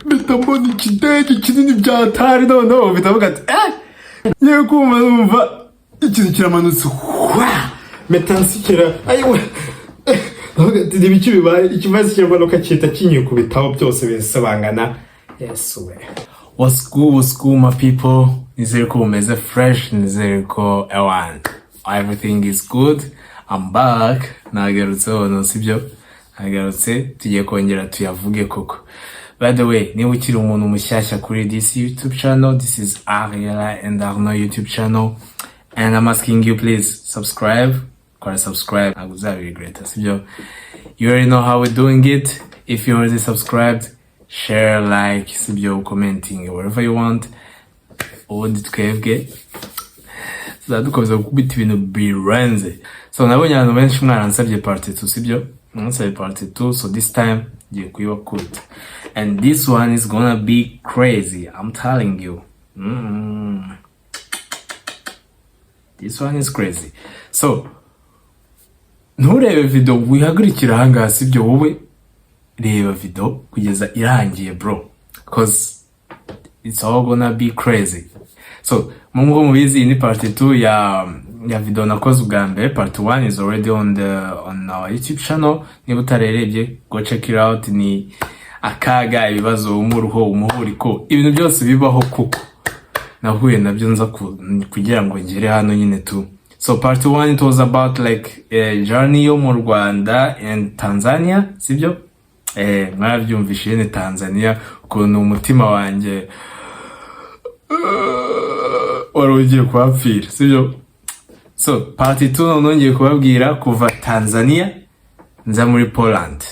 Mpita mbona ikidege kinini byatari. Noneho mpita mvuga ati eh, ngiye kumva numva ikintu kiramanutse, wa mpita nsikira. Ayiwe, ndavuga ati "Ni ibiki bibaye?" Ikibazo kiramanuka, gihita kinyikubitaho, byose bisobangana. Yesu we! What's good, what's good, my people? Nizere ko mumeze fresh, nizere ko ewan everything is good. I'm back, nagarutse hano, sibyo? Nagarutse, tugiye kongera tuyavuge koko. By the way, niba ukiri umuntu mushyashya kuri this YouTube channel, this is Ariela and Arno YouTube channel, and I'm asking you, please subscribe. Kora subscribe, ntabwo uzabiregreta, sibyo? You already know how we're doing it. If you already subscribed, share, like, sibyo, commenting wherever you want. Ubundi twebwe tuzaba dukomeza gukubita ibintu birenze. So nabonye abantu benshi mwaransabye part 2, sibyo? Mwansabye part 2, so this time ngiye kuyibakubita, and this one is gonna be crazy, I'm telling you. This one is crazy. So nturebe video wihagurikira ahangaha, sibyo? Wowe reba video kugeza irangiye, bro, 'cause it's all gonna be crazy. So nk'uko mubizi, iyi ni part 2 ya video nakoze ubwa mbere. Part 1 is already on our YouTube channel. Niba utarerebye, go check it out. Ni akaga, ibibazo, umuruho, umuhuriko, ibintu byose bibaho kuko nahuye nabyo nza kugira ngo ngere hano nyine tu. So part 1, it was about like journey yo mu Rwanda and Tanzania, sibyo? Mwarabyumvishe nyine, Tanzania, ukuntu umutima wanjye wari ugiye kuhapfira, sibyo? So part 2 noneho ngiye kubabwira kuva Tanzania nza muri Poland.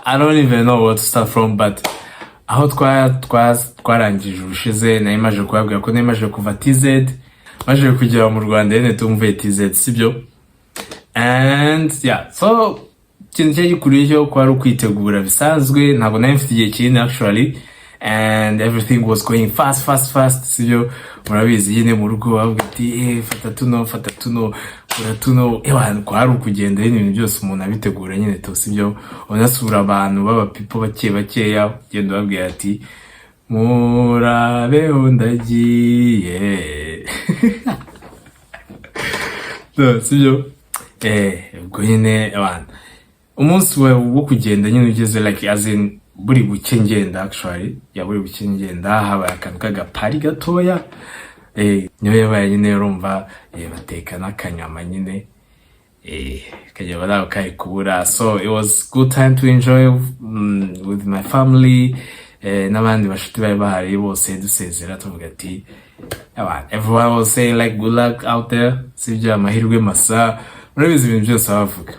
I don't even know where to start from, but aho twarangije ubushize, nari maje kubabwira ko nari maje kuva TZ, maje kugera mu Rwanda nyine tumvuye TZ, sibyo? And yeah, so ikintu cyari gikuriyeho ko ari ukwitegura bisanzwe. Ntabwo nari mfite igihe kinini actually, and everything was going fast, fast, fast, sibyo? Murabizi nyine, mu rugo bavuga ati "Fata tuno, fata tuno, kura tuno." Ewa, kwari ukugenda nyine, ibintu byose umuntu abitegura nyine tu, sibyo? Unasura abantu b'aba people bake bakeya, ugenda ubabwira ati "Murabeho, ndagiye." No, sibyo? Ubwo nyine abantu umunsi wo kugenda nyine ugeze, like as in buri buke ngenda, actually ya buri buke ngenda, habaye akantu k'agapari gatoya. Niyo yabaye nyine, urumva, bateka n'akanyama nyine, kajya bari kari kubura. So it was good time to enjoy with my family, n'abandi bashuti bari bahari bose. Dusezera tuvuga ati abantu, everyone was saying like "Good luck out there," sibyo? Amahirwe masa, murabizi ibintu byose bavuga.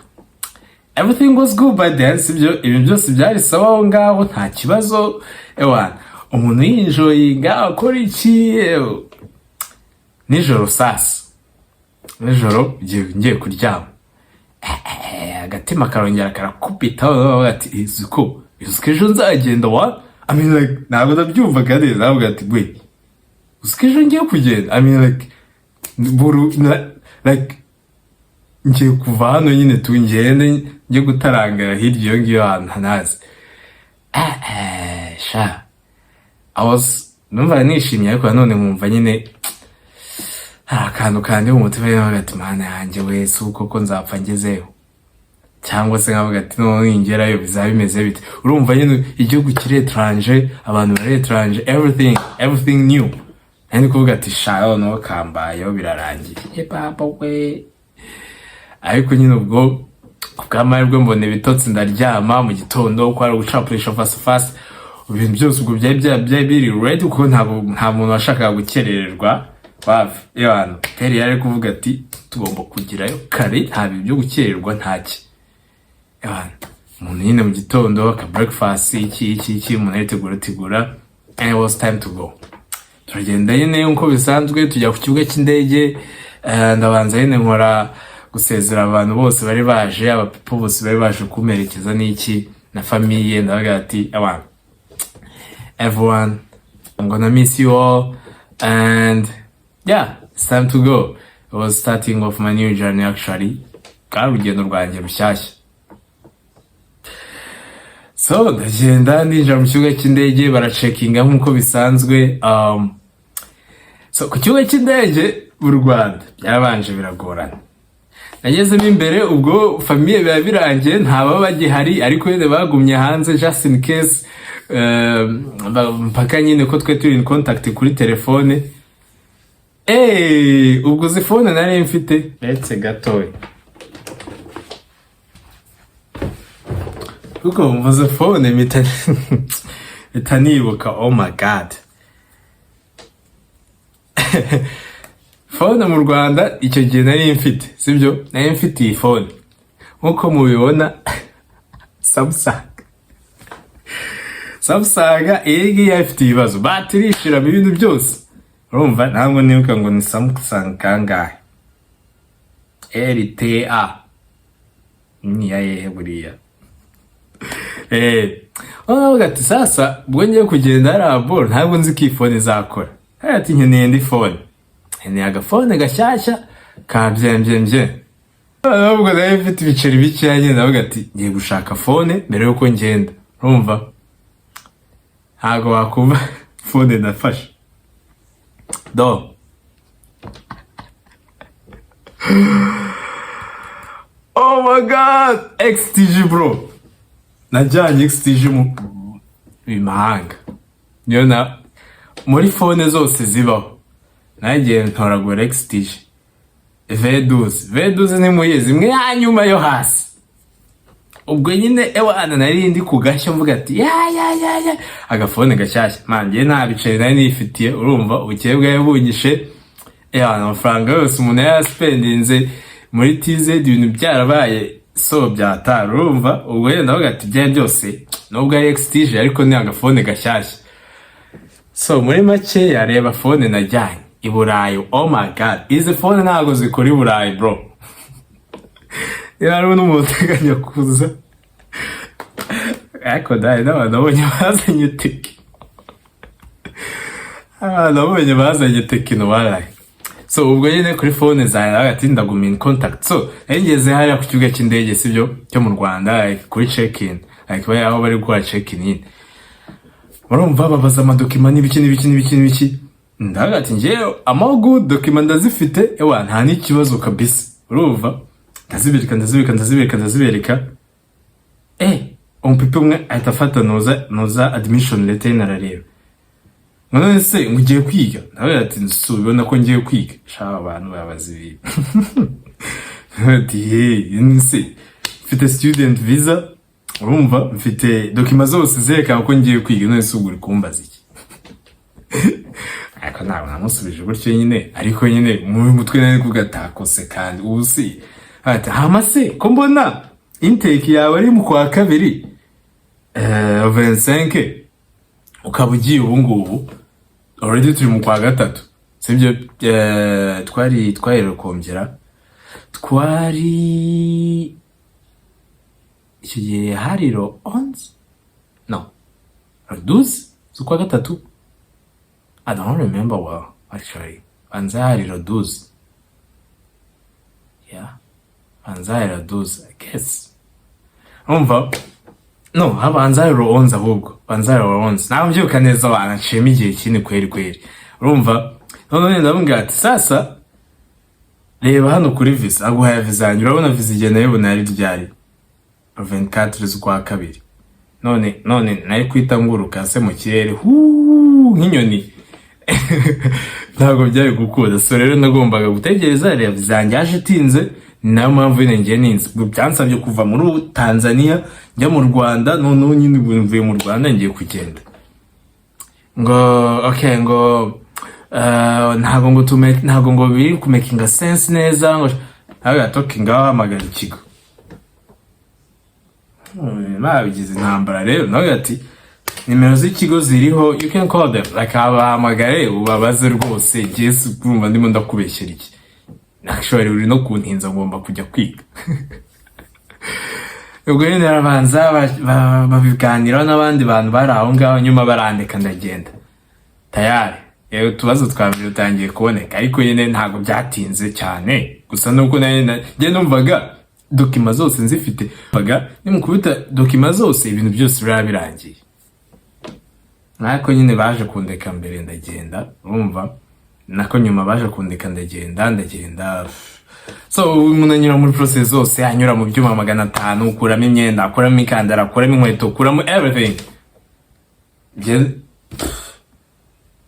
Everything was good by then, sibyo? Ibintu byose byari sawa aho ngaho, nta kibazo. Ewana, umuntu yinjoyinga, akora iki. Nijoro, sasa nijoro ngiye kuryama, agatima karongera karakubita, bavuga ati "Uzi ko ejo nzagenda wa?" I mean, like, ntabwo ndabyumvaga neza. Navuga ati "We, uzi ko ejo ngiye kugenda?" I mean, like, buru like ngiye kuva hano nyine tu, ngende njye gutarangara hirya iyo ngiyo ahantu ntanazi. Sha, I was numva nishimye, ariko nanone nkumva nyine hari akantu kandi mu mutima nyine, nkavuga ati "Mana yanjye we, si uko ko nzapfa ngezeyo?" Cyangwa se nkavuga ati "Noneho ningerayo bizaba bimeze bite?" Urumva nyine, igihugu kiri étranger, abantu bari étranger, everything, everything new. Nari ndi kuvuga ati "Sha, noneho kambayeho, birarangiye, ye papa we." Ariko nyine ubwo kubw'amahirwe mbona ibitotsi, ndaryama. Mu gitondo ko ari ugucapurisha fast fast, ibintu byose ubwo byari biri ready, kuko ntabwo nta muntu washakaga gukerererwa. Wapi, abantu peri yari kuvuga ati "Tugomba kugerayo kare, nta bintu byo gukererwa, ntaki." Abantu umuntu nyine mu gitondo aka breakfast, iki iki iki, umuntu aritegura tegura, and it was time to go. Turagenda nyine nk'uko bisanzwe, tujya ku kibuga cy'indege. Ndabanza nyine nkora gusezera abantu bose bari baje, aba people bose bari baje kumperekeza n'iki na famille. Ndavuga ati "Abantu, everyone, I'm gonna miss you all, and yeah, it's time to go." It was starting of my new journey actually. Bwari urugendo rwanjye rushyashya. So ndagenda, ninjira mu kibuga cy'indege, baracheckinga nk'uko bisanzwe. So ku kibuga cy'indege mu Rwanda byarabanje biragorana. Nagezemo imbere, ubwo famille biba birangiye, ntaba bagihari, ariko nyine bagumye hanze just in case, mpaka nyine ko twe turi in contact kuri telefone. Ubwo izi phone nari mfite, uretse gatoya kuko mvuze phone mpita nibuka. Oh my God, phone mu Rwanda icyo gihe nari mfite, sibyo? Nari mfite iyi phone nk'uko mubibona, Samsung. Samsung iyi ngiyi ifite ibibazo, batiri ishiramo, ibintu byose. Urumva, ntabwo nibuka ngo ni Samsung kangahe, LTA ni iya hehe buriya. Aravuga ati: "Sasa ubwo ngiye kugenda hariya bro, ntabwo nzi ko iyi phone izakora." Ati: "Nkeneye indi phone, nkeneye agafone gashyashya ka byembyembye." Nubwo nari mfite ibiceri bikeya nyine, ndavuga ati: "Ngiye gushaka phone mbere yuko ngenda." Urumva, ntabwo wakumva phone nafashe do. Oh my God, XTG bro. Najyanye XTG mu mahanga, niyo na muri phone zose zibaho nagiye ntoragura XTG V12. V12 ntimuyizi, imwe ya nyuma yo hasi. Ubwo nyine ewana nari ndi ku gashyo, mvuga ati: "Ya ya ya ya, agafone gashyashya man." Njye nta biceri nari nifitiye, urumva ubukeye bwari bunyishe. Ewana amafaranga yose umuntu yari yaspendinze muri TZ, ibintu byarabaye so byatara. Urumva, ubwo rero ndavuga ati: "Byari byose nubwo ari XTG, ariko ni agafone gashyashya." So muri make, yareba phone najyanye i Burayi. Oh my God, izi phone ntabwo zikora i Burayi bro. Niba hariho n'umuntu uteganya kuza, ariko dai n'abantu nabonye bazanye Tecno, abantu nabonye bazanye Tecno baraye. So ubwo nyine kuri phone zanjye ati: "Ndaguma in contact." So nari ngeze hariya ku kibuga cy'indege, sibyo, cyo mu Rwanda, like, kuri check in, like bari aho bari gukora check in nyine. Urumva babaza amadocument n'ibiki n'ibiki n'ibiki n'ibiki. Ndavuga ati: "Njyewe I'm all good, document ndazifite, ewa nta n'ikibazo kabisa." Urumva, ndazibirika, ndazibirika, ndazibirika, ndazibirika. Umupipe umwe ahita afata nuza admission letter ye, narareba ngo: "None se ngo ugiye kwiga?" Ndavuga ati: "Ubibona ko ngiye kwiga?" Shaba abantu babaza ibintu. Ati: "Hey, se mfite student visa, urumva mfite document zose zerekana ko ngiye kwiga, none se ubwo uri kumbaza iki?" Ariko ntabwo namusubije gutyo nyine, ariko nyine mu mutwe nari kuvuga atakose. Kandi ubu si ati: "Hama se ko mbona intake yawe ari mu kwa kabiri 25, ukaba ugiye ubu ngubu, already turi mu kwa gatatu, sibyo?" Twari twaherukombera, twari icyo gihe hari le 11, no, le 12 z'ukwa gatatu. I don't remember well actually. Banza hari le 12, yeah, banza hari le 12 I guess. Urumva, no, habanza hari le 11, ahubwo banza hari le 11. Ntabwo mbyibuka neza, banaciyemo igihe kinini kweri kweri. Urumva, none ndamubwira ati: "Sasa reba hano kuri visa, aguhaye visa yanjye, urabona visa igenda yibona yari ryari 24 z'ukwa kabiri. None nari kwita nguruka se mu kirere huu nk'inyoni? Ntabwo byari gukunda." So rero nagombaga gutegereza. Reba, visa yanjye yaje itinze, ni nayo mpamvu nyine ngiye ninze. Ubwo byansabye kuva muri Tanzania njya mu Rwanda, noneho nyine ubu mvuye mu Rwanda ngiye kugenda. Ngo okay, ngo ntabwo ngo tume, ntabwo ngo biri kumakinga sense neza, ngo ntabwo atoki, ngaho hamagara ikigo. Babigize intambara rero. Nawe ati: "Nimero z'ikigo ziriho, you can call them, like abahamagare ubabaze rwose. Njye urumva ndimo ndakubeshyera iki? Actually uri no kuntinza, ngomba kujya kwiga." Ubwo nyine barabanza babiganiraho n'abandi bantu bari aho ngaho, nyuma barandika ndagenda tayari. Yewe, utubazo twa mbere dutangiye kuboneka, ariko nyine ntabwo byatinze cyane. Gusa nuko nari njye numvaga Document zose nzifite, baga nimukubita document zose, ibintu byose biraba birangiye. Ariko nyine baje kundeka mbere ndagenda, urumva nako nyuma baje kundeka ndagenda ndagenda. So umuntu anyura muri process zose, anyura mu byuma 500, ukuramo imyenda, akuramo imikandara, akuramo inkweto, ukuramo everything.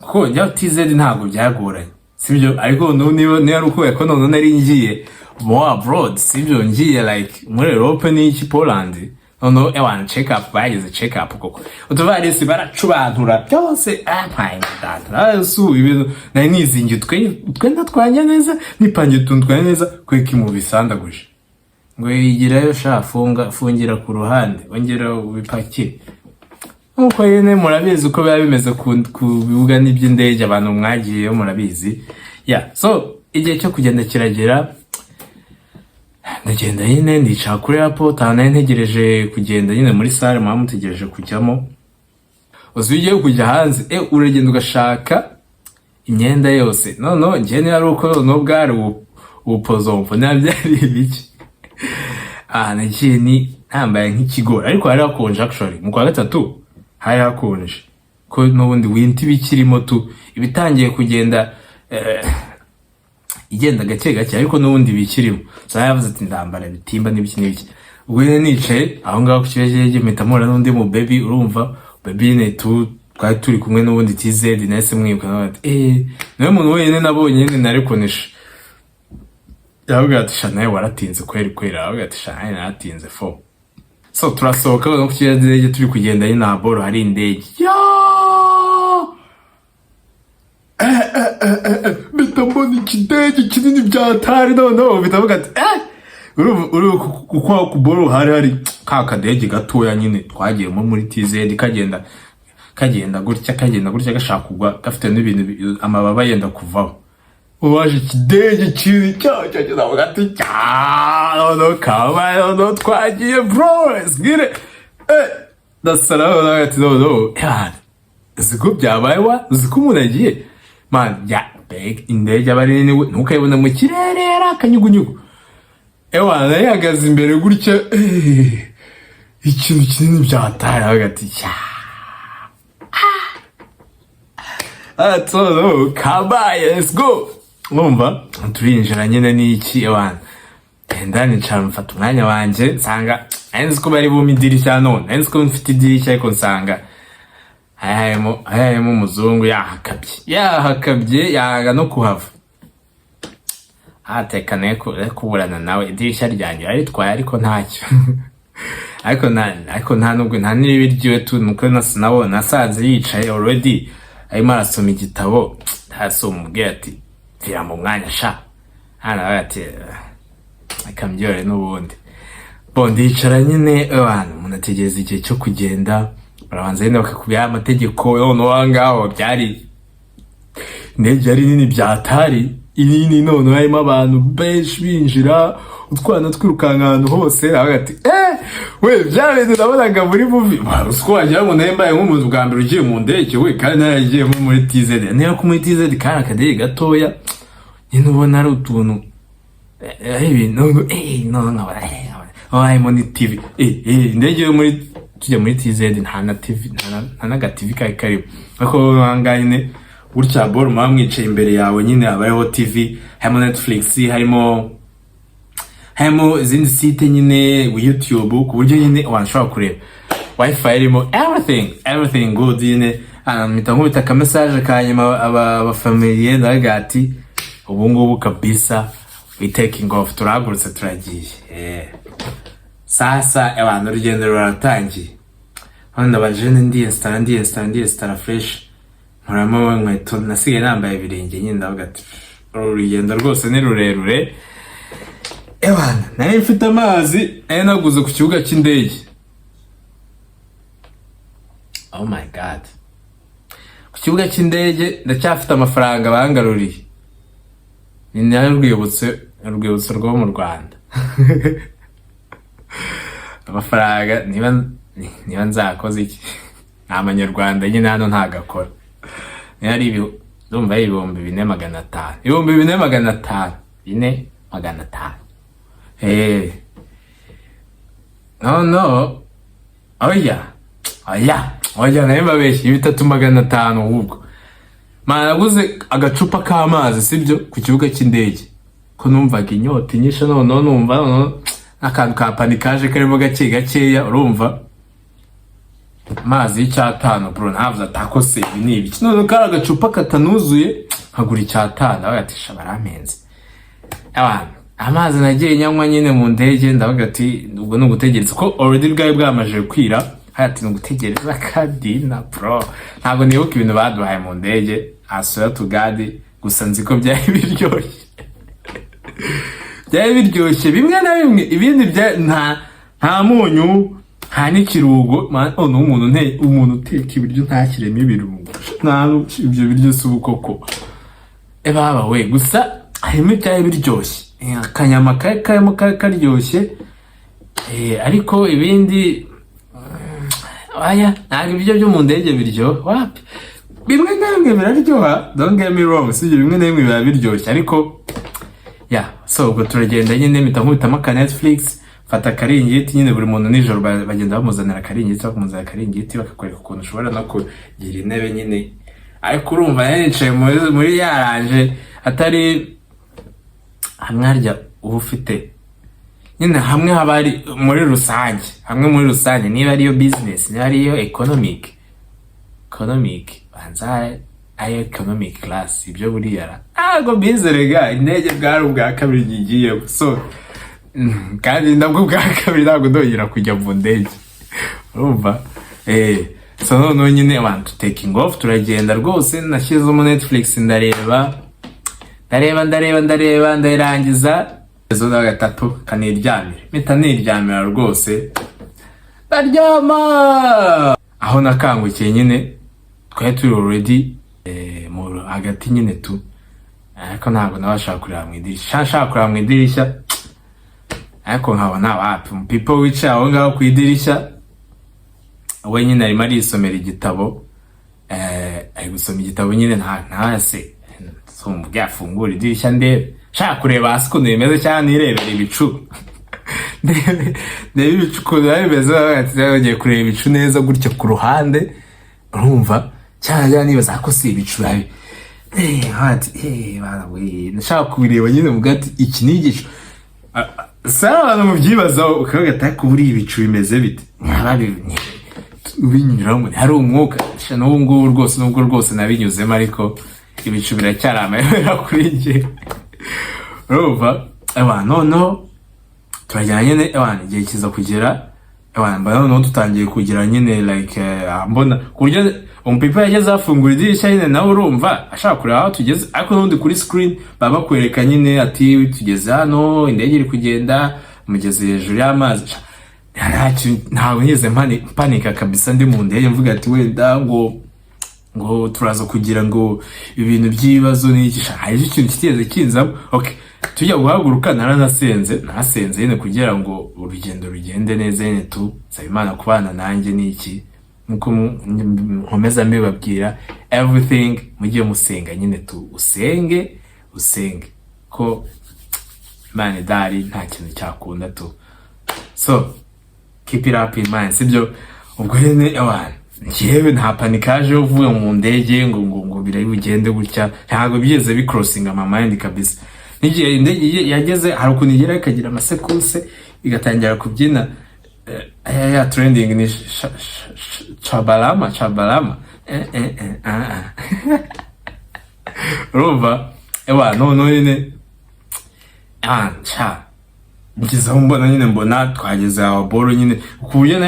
Kuko njya TZ ntabwo byagoranye, sibyo? Ariko niba ari ukubera ko noneho nari ngiye more abroad, sibyo? Ngiye like muri Europe n'iki, Poland. Noneho ewana check up, bageze check up koko, utuvarisi baracubantura byose. Ah mpaye data, su ibintu nari nizingiye, utwenda twanjye neza, nipangiye utuntu twanjye neza, kweka mu bisandaguje ngo yigirayo sha, funga, fungira ku ruhande, ongera ubipakire. Nkuko nyine murabizi uko biba bimeze ku bibuga n'iby'indege, abantu mwagiyeyo murabizi. Yeah, so igihe cyo kugenda kiragera, ndagenda nyine, ndicara kuri airport ahantu nari ntegereje kugenda nyine muri salle muba mutegereje kujyamo. Uzi iyo ugiye kujya hanze, uragenda ugashaka imyenda yose. Noneho njye niba ari uko noneho bwari ubupozompo, niba byari ibiki, ah nagiye ni nambaye nk'ikigori, ariko hari hakonje. Actually mu kwa gatatu hari hakonje, ko n'ubundi winter iba ikirimo tu, ibitangiye kugenda igenda gake gake, ariko n'ubundi bikirimo. So yavuze ati ndambara ibitimba n'ibiki n'ibiki. Ubwo nyine nicaye aho ngaho ku kibuga, mpita mpura n'undi mu baby, urumva baby nyine tu twari turi kumwe n'ubundi TZ, nahise mwibuka nawe ati niwe muntu wenyine nabonye nyine narikonesha. Yavuga ati sha nawe waratinze kweri kweri. Aravuga ati sha nawe naratinze fo. So turasohoka no ku kibuga, turi kugenda nyine aha boro hari indege ya mpita mbona ikidege kinini byatari. Noneho mpita mvuga ati urumva kuko ku boro hari hari ka kadege gatoya nyine twagiyemo muri TZ, kagenda kagenda gutya, kagenda gutya, gashaka kugwa, gafite n'ibintu amababa yenda kuvaho. Waje ikidege kinini cya cya, ndavuga ati cya noneho kabaye, noneho twagiye bro, let's get it. Ndasara noneho ati noneho yeah, uzi ko byabaye wa, uzi ko umuntu agiye man ya mbega indege aba ari nini we, ntukayibone mu kirere yari akanyugunyugu. Ewa nari imbere gutya, ikintu kinini byataye hagati cya atono kabaye, let's go. Urumva turinjira nyine n'iki, ewana genda nicara mfata umwanya wanjye, nsanga nari nzi ko bari bumpe idirishya, none nari nzi ko mfite idirishya, ariko nsanga harimo umuzungu yahakabye yahakabye, yanga no kuhava. Ateka nawe kuburana nawe, idirishya ryanjye yaritwaye, ariko ntacyo, ariko nta nubwo nta n'ibibi ryiwe tu, nuko nabo nasanze yicaye already arimo arasoma igitabo. Hasi umubwira ati mvira mu mwanya sha hano, aravuga ati reka mbyore n'ubundi. Bo ndicara nyine, abantu umuntu ategereza igihe cyo kugenda, barabanza nyine bakakubwira amategeko. Noneho aho ngaho byari indege yari nini byatari inini, noneho harimo abantu benshi binjira, utwana twirukanka ahantu hose. Aravuga ati we bya bintu nabonaga muri movie, uzi ko wagira ngo nawe mbaye nk'umuntu bwa mbere ugiye mu ndege we, kandi naragiyemo muri TZ. Niba ko muri TZ kari akadege gatoya nyine, ubona ari utuntu ari ibintu none nkabona harimo ni TV. Indege yo muri tujya muri TZ nta na TV, nta n'aga TV kari karimo, ariko aha ngaha nyine gutya boro muba mwicaye imbere yawe nyine haba hariho TV, harimo Netflix, harimo izindi site nyine, YouTube, ku buryo nyine washobora kureba wifi, irimo everything, everything good nyine. Mpita nkubita aka message ka nyuma abafamiliye, ndavuga ati ubu ngubu kabisa we taking off, turahagurutse turagiye. Sasa abantu urugendo ruratangiye hano, ndabajene ndiyesitara ndiyesitara ndiyesitara fresh, nkuramo inkweto, nasigaye nambaye ibirenge nyine. Ndavuga ati uru rugendo rwose ni rurerure. Ewana nari mfite amazi nari naguze ku kibuga cy'indege. Oh my God, ku kibuga cy'indege ndacyafite amafaranga bangaruriye, ni nayo urwibutso rwo mu Rwanda. Amafaranga niba nzakoze iki, ni amanyarwanda nyine hano ntago akora, niba ari ndumva ari 4,500, 4,500, 4,500. No, oya, oya, oya, nayo mbabeshye, 3500. Ahubwo man, naguze agacupa k'amazi, sibyo, ku kibuga cy'indege, ko numvaga inyota inyishe. Noneho numva noneho n'akantu ka panikaje karimo gake gakeya. Urumva, amazi y'icyatanu, bro, ntavuze atakose, ibi ni ibiki? Noneho kari agacupa katanuzuye, nkagura icyatanu. Abaga ati: "Sha, barampenze abantu." Amazi nagiye nyanywa nyine mu ndege, ndavuga ati ubwo ni ugutegereza, ko already bwari bwamaze kwira. Hati ni ugutegereza kadina, bro. Ntabwo nibuka ibintu baduhaye mu ndege, I swear to God. Gusa nzi ko byari biryoshye, byari biryoshye bimwe na bimwe. Ibindi bya nta munyu, nta n'ikirungo. Man, oh, ni umuntu uteka ibiryo ntashyiremo ibirungo, nta ibyo biryo si ubukoko. E baba we, gusa harimo ibyari biryoshye. Akanyama kari karimo kari karyoshye. Ariko ibindi, aya ntabwo ibiryo byo mu ndege biryoha, wapi. Bimwe na bimwe biraryoha, don't get me wrong, sibyo? Bimwe na bimwe biba biryoshye, ariko ya. So ubwo turagenda nyine, mpita nkubitamo aka Netflix, mfata akaringiti nyine. Buri muntu nijoro bagenda bamuzanira akaringiti, bakamuzanira akaringiti, bakakwereka ukuntu ushobora no kugira intebe nyine. Ariko urumva nari nicaye muri yaranje, atari hamwe harya uba ufite nyine, hamwe haba hari muri rusange, hamwe muri rusange, niba ariyo business, niba ariyo economic, banza ari economic class. Ibyo buriya ra ntabwo mbizi rega. Indege bwari ubwa kabiri ngigiyemo, so kandi nabwo bwa kabiri ntabwo ndongera kujya mu ndege, urumva. So noneho nyine abantu taking off, turagenda rwose. Nashyizemo Netflix, ndareba, ndareba, ndareba, ndareba, ndayirangiza. Ezo na gatatu kaniryamira, mpita niryamira rwose, ndaryama. Aho nakangukiye nyine, twari turi already mu hagati nyine tu, ariko ntabwo nabashaka kureba mu idirishya. Nshaka kureba mu idirishya, ariko nkabona wapi. People wicaye aho ngaho ku idirishya, we nyine arimo arisomera igitabo, ari gusoma igitabo nyine. Nta ntase sumva yafungura idirishya ndebe, nshaka kureba hasi ukuntu bimeze, cyangwa nirebera ibicu, ndebe ibicu ukuntu biba bimeze. Bagiye kureba ibicu neza gutya ku ruhande, urumva, cyangwa nibaza ko si ibicu biba ati bana we, nashaka kubireba nyine muga ati iki ni igicu. Si abantu mubyibazaho, ukavuga ati: "Ariko buriya ibicu bimeze bite?" Ubinyuramo hari umwuka. Sha, n'ubu ngubu rwose, nubwo rwose nabinyuzemo, ariko ibicu biracyari amayobera kuri njye, urumva. Ewa, noneho turajyana nyine, ewa, igihe kiza kugera, ewa, mba noneho tutangiye kugira nyine like mbona ku buryo umupipa yageze afungura idirishya nyine, nawe urumva ashaka kureba aho tugeze. Ariko n'ubundi kuri screen baba bakwereka nyine ati: "Tugeze hano, indege iri kugenda, mugeze hejuru y'amazi." Ntabwo nigeze mpanika kabisa ndi mu ndege, mvuga ati wenda ngo turaza kugira ngo ibintu by'ibibazo n'iki. Hari ikintu kitigeze kinzamo. Okay, tujya guhaguruka naranasenze, narasenze nyine kugira ngo urugendo rugende neza nyine tu, nsaba Imana kubana nanjye n'iki, nkuko nkomeza mbibabwira, everything mujye musenga nyine tu, usenge, usenge ko Imana idahari nta kintu cyakunda tu. So keep it up in mind, sibyo? Ubwo nyine abantu, njyewe nta panikaje yo kuvuga mu ndege ngo birari bugende gutya, ntabwo byigeze bicrossinga my mind kabisa. N'igihe indege yageze, hari ukuntu igera ikagira amasecousses, igatangira kubyina ya ya trending ni chabalama chabalama, ah, ah. Urumva, ewa, noneho nyine nca ngeze aho mbona nyine, mbona twageze aho boro nyine, ku buryo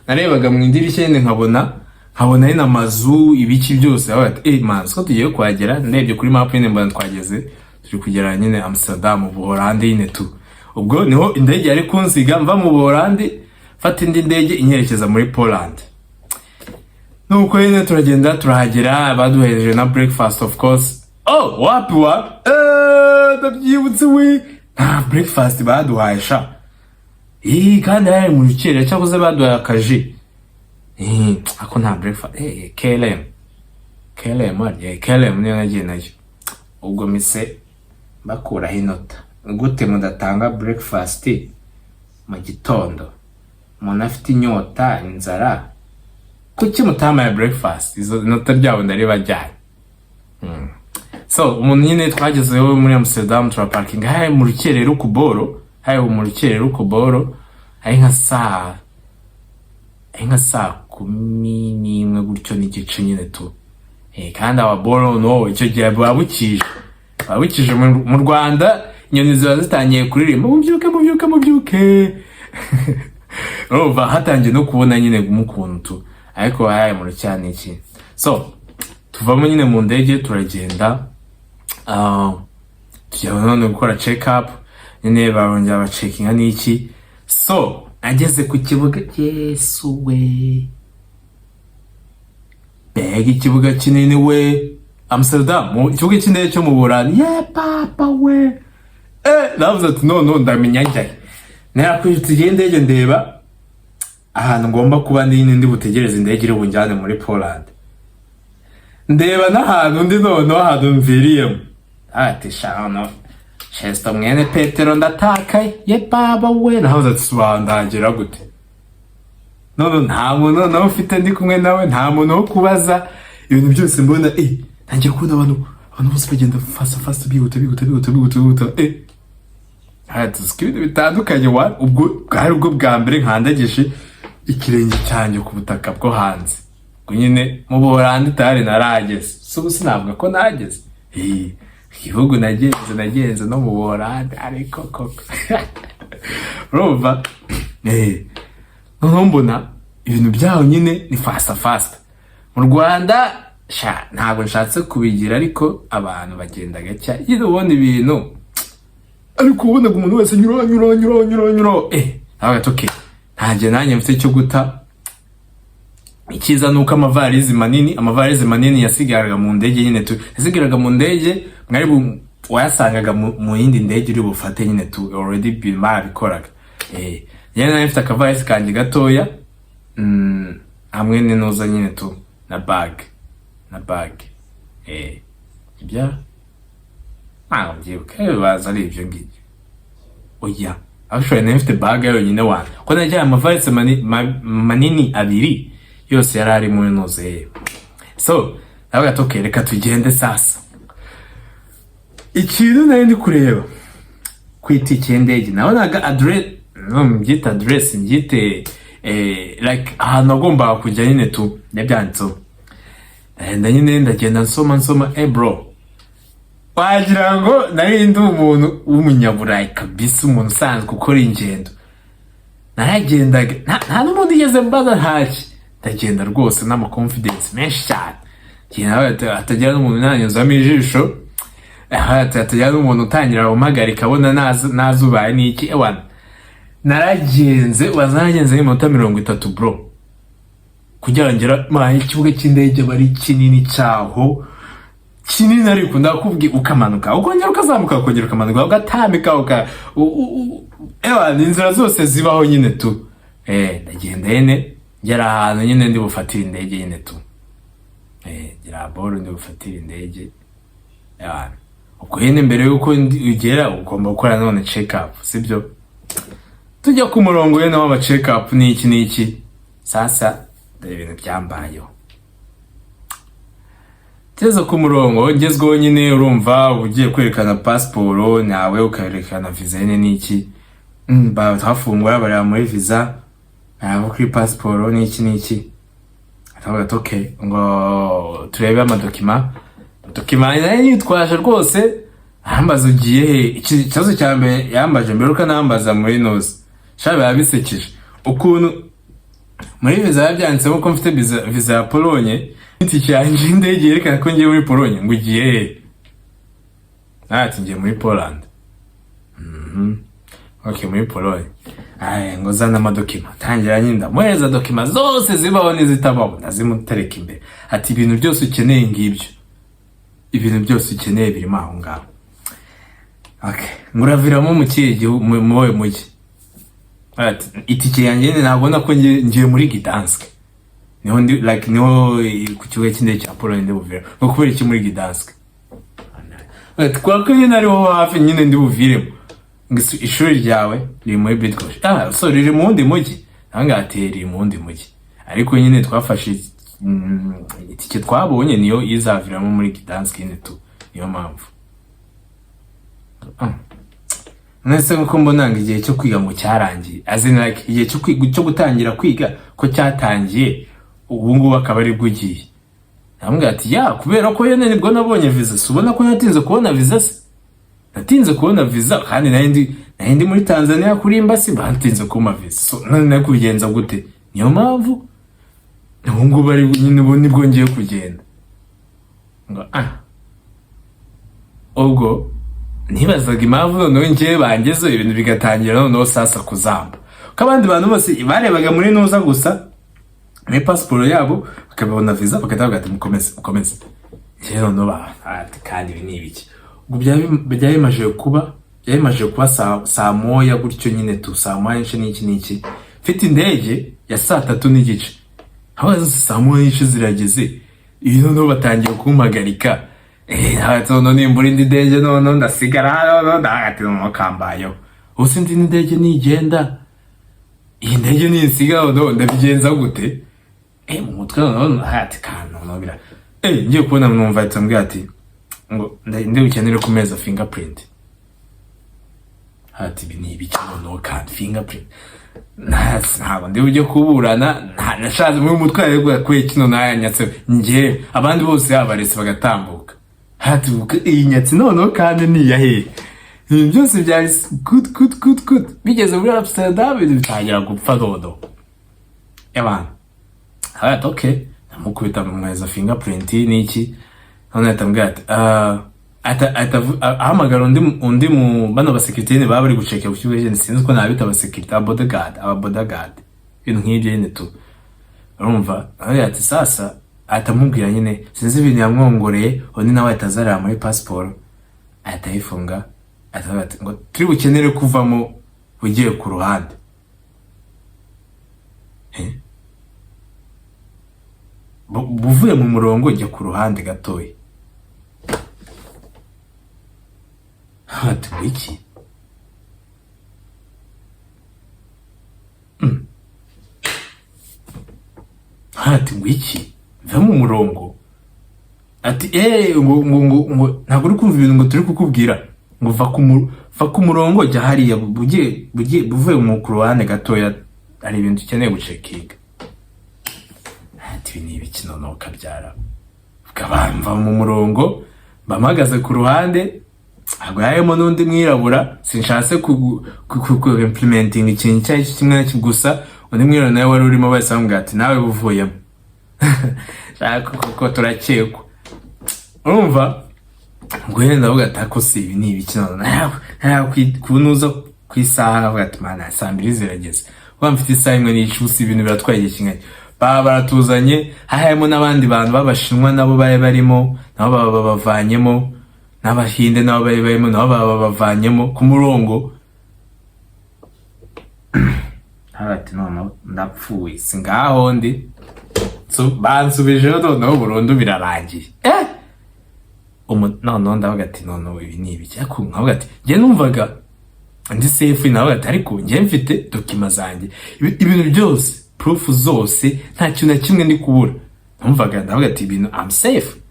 narebaga mu idirishya nyine, nkabona nyine amazu, ibiki byose. Aho ati: "Eh man, siko tugiye kuhagera?" Ndebye kuri map nyine, mbona twageze, turi kugera nyine Amsterdam mu Buholandi nyine tu. Ubwo niho indege yari kunsiga, mva mu Buholandi mfata indi ndege inyerekeza muri Poland. Nuko nyine turagenda, turahagera, baduhereje na breakfast, of course. Oh, wapi wapi, ndabyibutse we, nta breakfast baduhaye sha. Kandi hari mu rukerera, cyakoze baduhaye akaji. Ako nta breakfast. KLM, KLM harya, KLM niyo nagiye nayo. Ubwo mise bakuraho inota: gute mudatanga breakfast mu gitondo? Umuntu afite inyota, inzara, kuki mutamaye breakfast? Izo inota ryabo ndaribajyanye. So umuntu nyine twagezeho muri Amsterdam, turaparkinga hari mu rukerera ku boro, hari mu rukerera ku boro, hari nka saa 11 gutyo n'igice nyine tu. Kandi ababoro no icyo gihe buba bukije, buba bukije. Mu Rwanda inyoni ziba zitangiye kuririmba: "Mubyuke, mubyuke, mubyuke." Urumva hatangiye no kubona nyine mu kuntu tu, ariko hayaye mu rucyane iki. So tuvamo nyine mu ndege, turagenda, tujya none gukora check up nyine, barongera bacheckinga n'iki. So ageze ku kibuga, Yesu we, mbega ikibuga kinini we! Amsterdam, mu kibuga cy'indege cyo mu Burayi, ye papa we! Navuze ati: "None ndamenya njyahe?" Narakwiye indege, ndeba ahantu ngomba kuba ndi nyine, ndi butegereze indege iri bunjyane muri Poland, ndeba n'ahantu ndi noneho, ahantu mviriyemo, ati: "Shano Chester mwene Petero, ndatakaye, ye baba we!" Navuze ati: "Subandagera gute none? Nta muntu noneho ufite ndi kumwe nawe, nta muntu wo kubaza." Ibintu byose mbona, ntangira kubona abantu bose bagenda fast fast, bihuta bihuta bihuta bihuta bihuta. Haya, tuzi ibintu bitandukanye wa. Ubwo bwari ubwo bwa mbere nkandagije ikirenge cyanjye ku butaka bwo hanze. Ubwo nyine mu Buholandi tayari narahageze. Si ubu sinavuga ko nahageze. Igihugu nagenze no mu Buholandi, ariko koko urumva, noneho mbona ibintu byaho nyine ni fast fast. Mu Rwanda sha ntabwo nshatse kubigira, ariko abantu bagenda gake nyine, ubona ibintu, ariko ubonaga umuntu wese nyura nyura nyura nyura nyura. Nawe ati: "Okay, ntanjye nanjye mfite cyo guta." Icyiza ni uko amavalisi manini yasigaraga mu ndege nyine tu, yasigaraga mu ndege, mwari wayasangaga mu yindi ndege uri bufate nyine tu. Already barabikoraga. Njyewe nari mfite akavalisi kanjye gatoya, hamwe n'inuza nyine tu, na bag. Ibya ntabwo mbyibuka, baza ari ibyo ngibyo. Oya, actually nari mfite bag yonyine wana, ko najyaye amavalisi manini abiri yose yari ari muri nuze. So nawe ati: "Okay, reka tugende." Sasa ikintu nari ndi kureba ku itike y'indege, nabonaga address, no mbyite address, mbyite like ahantu nagombaga kujya nyine tu, yabyanditseho. Ndagenda nyine, ndagenda nsoma nsoma. Bro, wagira ngo nari ndi umuntu w'umunyaburayi kabisa, umuntu usanzwe ukora ingendo. Naragendaga, nta n'umuntu ugeze mbaza, ntaki, ndagenda rwose n'ama confidence menshi cyane. Ngenda hatagira n'umuntu unanyuzamo ijisho, hatagira n'umuntu utangira gumpagarika abona nazubaye n'iki. Ewana, naragenze, waza naragenze nk'iminota 30, bro, kugira ngo ngera ma ikibuga cy'indege. Aba ari kinini cyaho, kinini, ariko ndakubwiye, ukamanuka, ukongera ukazamuka, ukongera ukamanuka, ugatambika, uka ewa, ni inzira zose zibaho nyine tu. Ndagenda nyine, ngera ahantu nyine ndi bufatire indege nyine tu. Ngera boro ndi bufatire indege. Ewa, ubwo nyine mbere yuko ugera ugomba gukora none check up, sibyo? Tujya ku murongo nyine w'ama check up n'iki n'iki. Sasa dore ibintu byambayeho. Ngeze ku murongo ngezweho nyine, urumva uba ugiye kwerekana pasiporo nawe, ukerekana viza nyine n'iki. Bahafungura, bareba muri viza, bareba kuri pasiporo n'iki n'iki. Akavuga ati: "Okay," ngo turebe amadocuments. Document nari nitwaje rwose. Arambaza: "Ugiye he?" Ikibazo cya mbere yambaje mbere uko anambaza muri noze sha, biba bisekeje ukuntu muri viza biba byanditsemo ko mfite viza ya Polonye, itike yanjye y'indege yerekana ko ngiye muri Polonye. Ngo: "Ugiye he?" Ati: "Ngiye muri Poland." "Okay, muri Polonye." Ay, ngo: "Zana amadocuments." Tangira nyine ndamuhereza documents zose zibaho n'izitabaho, ndazimutereka imbere. Ati: "Ibintu byose ukeneye ngibyo, ibintu byose ukeneye birimo aho ngaho." Okay, ngo: "Uraviramo mu kihe gihugu, mu wuhe mujyi?" Ati: "Itike yanjye nyine ntabwo ko ngiye muri Gdansk, niho ndi, like niho ku kibuga cy'indege cya Pologne ndi buvire." Ngo: "Kubera iki muri Gdansk?" Ati: "Kubera ko nyine ariho hafi nyine ndi buviremo." Ngo: "Ishuri ryawe riri muri Bydgoszcz?" "Ah, so riri mu wundi mujyi." Ahangaha ati mu wundi mujyi, ariko nyine twafashe itike twabonye niyo izaviramo muri Gdansk nyine tu, niyo mpamvu. Ah. Nese ko mbona ngo igihe cyo kwiga ngo cyarangiye, as in like igihe cyo kwiga, cyo gutangira kwiga ko cyatangiye, ubu ngubu akaba aribwo ugiye? Ndamubwira ati ya, kubera ko yene nibwo nabonye visa. Si ubona ko natinze kubona visa? Se natinze kubona visa kandi nari ndi muri Tanzania kuri embassy, batinze kumpa visa. So none nari kubigenza gute? Niyo mpamvu ubu ngubu ari nyine, ubu nibwo ngiye kugenda. Ngo ah, ubwo nibazaga impamvu noneho njyewe bangezeho ibintu bigatangira noneho sasa kuzamba, ko abandi bantu bose barebaga muri nuza gusa, muri pasiporo yabo, bakabona visa, bagahita bavuga ati mukomeze, mukomeze. Njyewe noneho ati kandi ibi ni ibiki? Ubwo byari bimaze kuba saa 1 gutyo nyine tu, saa 1 n'igice n'iki n'iki, mfite indege ya saa 3:30. Aho saa 1:30 zirageze, ibi noneho batangiye kumpagarika. Noneho nimbura indi ndege, noneho ndasigara hano. Noneho ndahagati, noneho kambayeho ubu indi ndege nigenda, iyi ndege ninsiga, noneho ndabigenza gute? Mu mutwe noneho ati kantu noneho bira ngiye kubona numva ahita ambwira ati ngo ndi bukenere ku meza fingerprint. Ati ibi ni ibiki noneho kandi? Fingerprint, ntabwo ndi bujye kuburana. Nashatse muri mutwe ariko kuye kino nayanyatse njye, abandi bose yabaretse bagatambuka. Hati iyi nyatsi noneho kandi ni iya hehe? Ibintu byose byari good, good, good, good, bigeze muri Amsterdam ibintu bitangira gupfa noneho y'abantu. Ati okay, namukubita mumweza fingerprint n'iki, none ahita ambwira ati ahamagara undi mu bano basekirite nyine baba bari gucekera ku kibuga cy'indege. Sinzi ko nabita abasekirite, aba bodyguard, aba bodyguard, ibintu nk'ibyo nyine tu. Urumva aravuga ati sasa, ahita amubwira nyine, sinzi ibintu yamwongoreye, undi nawe ahita azarira muri pasiporo, ahita ayifunga, ahita avuga ati ngo turi bukenere kuvamo ugiye ku ruhande. Eh? Buvuye mu murongo, jya ku ruhande gatoya. Ati ngo iki? Ati ngo iki? Va mu murongo. Ati ngo ntabwo uri kumva ibintu ngo turi kukubwira, ngo va ku murongo, jya hariya, bugiye buvuye mu ku ruhande gatoya, hari ibintu ukeneye gucekinga. Ati ibi ni ibiki noneho kabyara? Mva mu murongo, mpagaze ku ruhande, ntabwo harimo n'undi mwirabura. Sinshatse ku implementing ikintu icyo ari cyo kimwe na kimwe gusa, undi mwirabura nawe wari urimo, bahise bamubwira ati nawe buvuyemo, shaka kuko turakekwa. Urumva ngo yenda ndavuga ati ako si ibi ni ibiki noneho? Kunuza ku isaha, ndavuga ati mana, saa 2 zirageze, kuba mfite isaha imwe n'igice, ubu ibintu biratwaye igihe kingana. Baba baratuzanye, harimo n'abandi bantu b'Abashinwa nabo bari barimo, nabo baba babavanyemo, n'Abahinde nabo bari barimo, nabo baba babavanyemo ku murongo. Ati noneho ndapfuye, si ngaho ndi. So, bansubijeho noneho burundu, birarangiye. Noneho ndavuga ati noneho ibi ni ibiki? Ariko nkavuga ati njye numvaga ndi safe, nawe ati ariko njye mfite document zanjye, ibintu byose, proof zose, nta kintu na kimwe ndi kubura. Numvaga ndavuga ati ibintu I'm safe,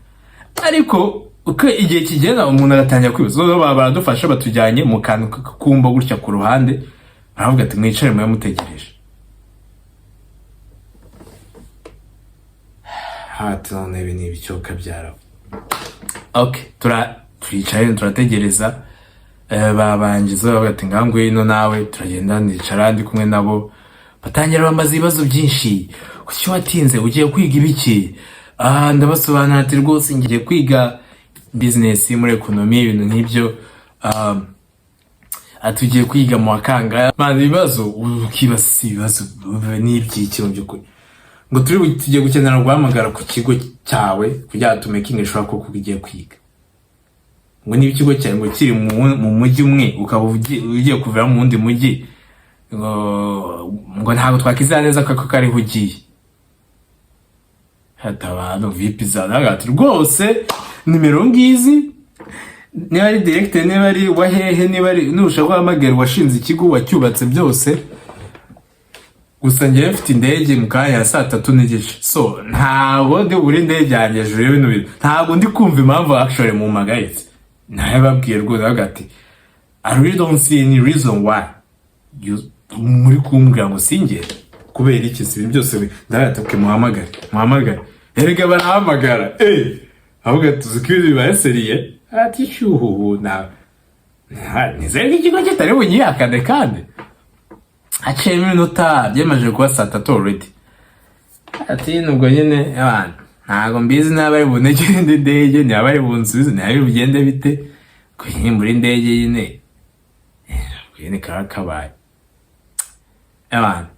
ariko uko igihe kigenda umuntu agatangira kwibaza. Noneho baba baradufasha, batujyanye mu kantu k'akumba gutya ku ruhande, baravuga ati mwicare mube mutegereje. Ati none ibi ni ibicyoka byarawe? Okay, turicaye turategereza. Babangiza bavuga ati ngaho ngwino nawe. Turagenda, ndicara ndi kumwe nabo, batangira bambaza ibibazo byinshi: kuki watinze? Ugiye kwiga ibiki? Ah, ndabasobanurira ati rwose ngiye kwiga business muri economy, ibintu nk'ibyo. Ati ugiye kwiga mu wa kangahe? Man, ibibazo ukibaza si ibibazo ni iby'iki mu by'ukuri? Ngo tugiye gukenera guhamagara ku kigo cyawe kugira ngo tumakinge sure ko ugiye kwiga. Ngo niba ikigo cyawe ngo kiri mu mujyi umwe, ukaba ugiye kuvira mu wundi mujyi, ngo ntabwo twakizera neza ko kariho ugiye. Hata abantu vipi za ati rwose nimero ngizi, niba ari directeur, niba ari wahehe, niba ari nushaka guhamagara uwashinze ikigo, wacyubatse byose. Gusa ngewe mfite indege mu kanya ya 3:30, so ntabwo ndi buri indege yanjye hejuru y'ibintu bintu. Ntabwo ndi kumva impamvu actually mumpagaritse. Nababwiye rwose, ndavuga ati: "I really don't see any reason why you muri kumbwira ngo singende. Kubera iki si ibintu byose?" Ndavuga ati: "Okay, muhamagare, muhamagare." Erega barahamagara, ahubwo tuzi ko ibintu bibaye sérieux. Ati: "Shyuhuhu, na nizere ko ikigo kitari bunyihakane." Kandi haciyemo iminota, byemaje kuba 3:00 already. Ati: "Nubwo nyine abantu ntabwo mbizi niba ari bunegere indi ndege, niba ari bunsubize, niba ari bugende bite ko nyine muri indege nyine." Ubwo nyine kaba kabaye abantu.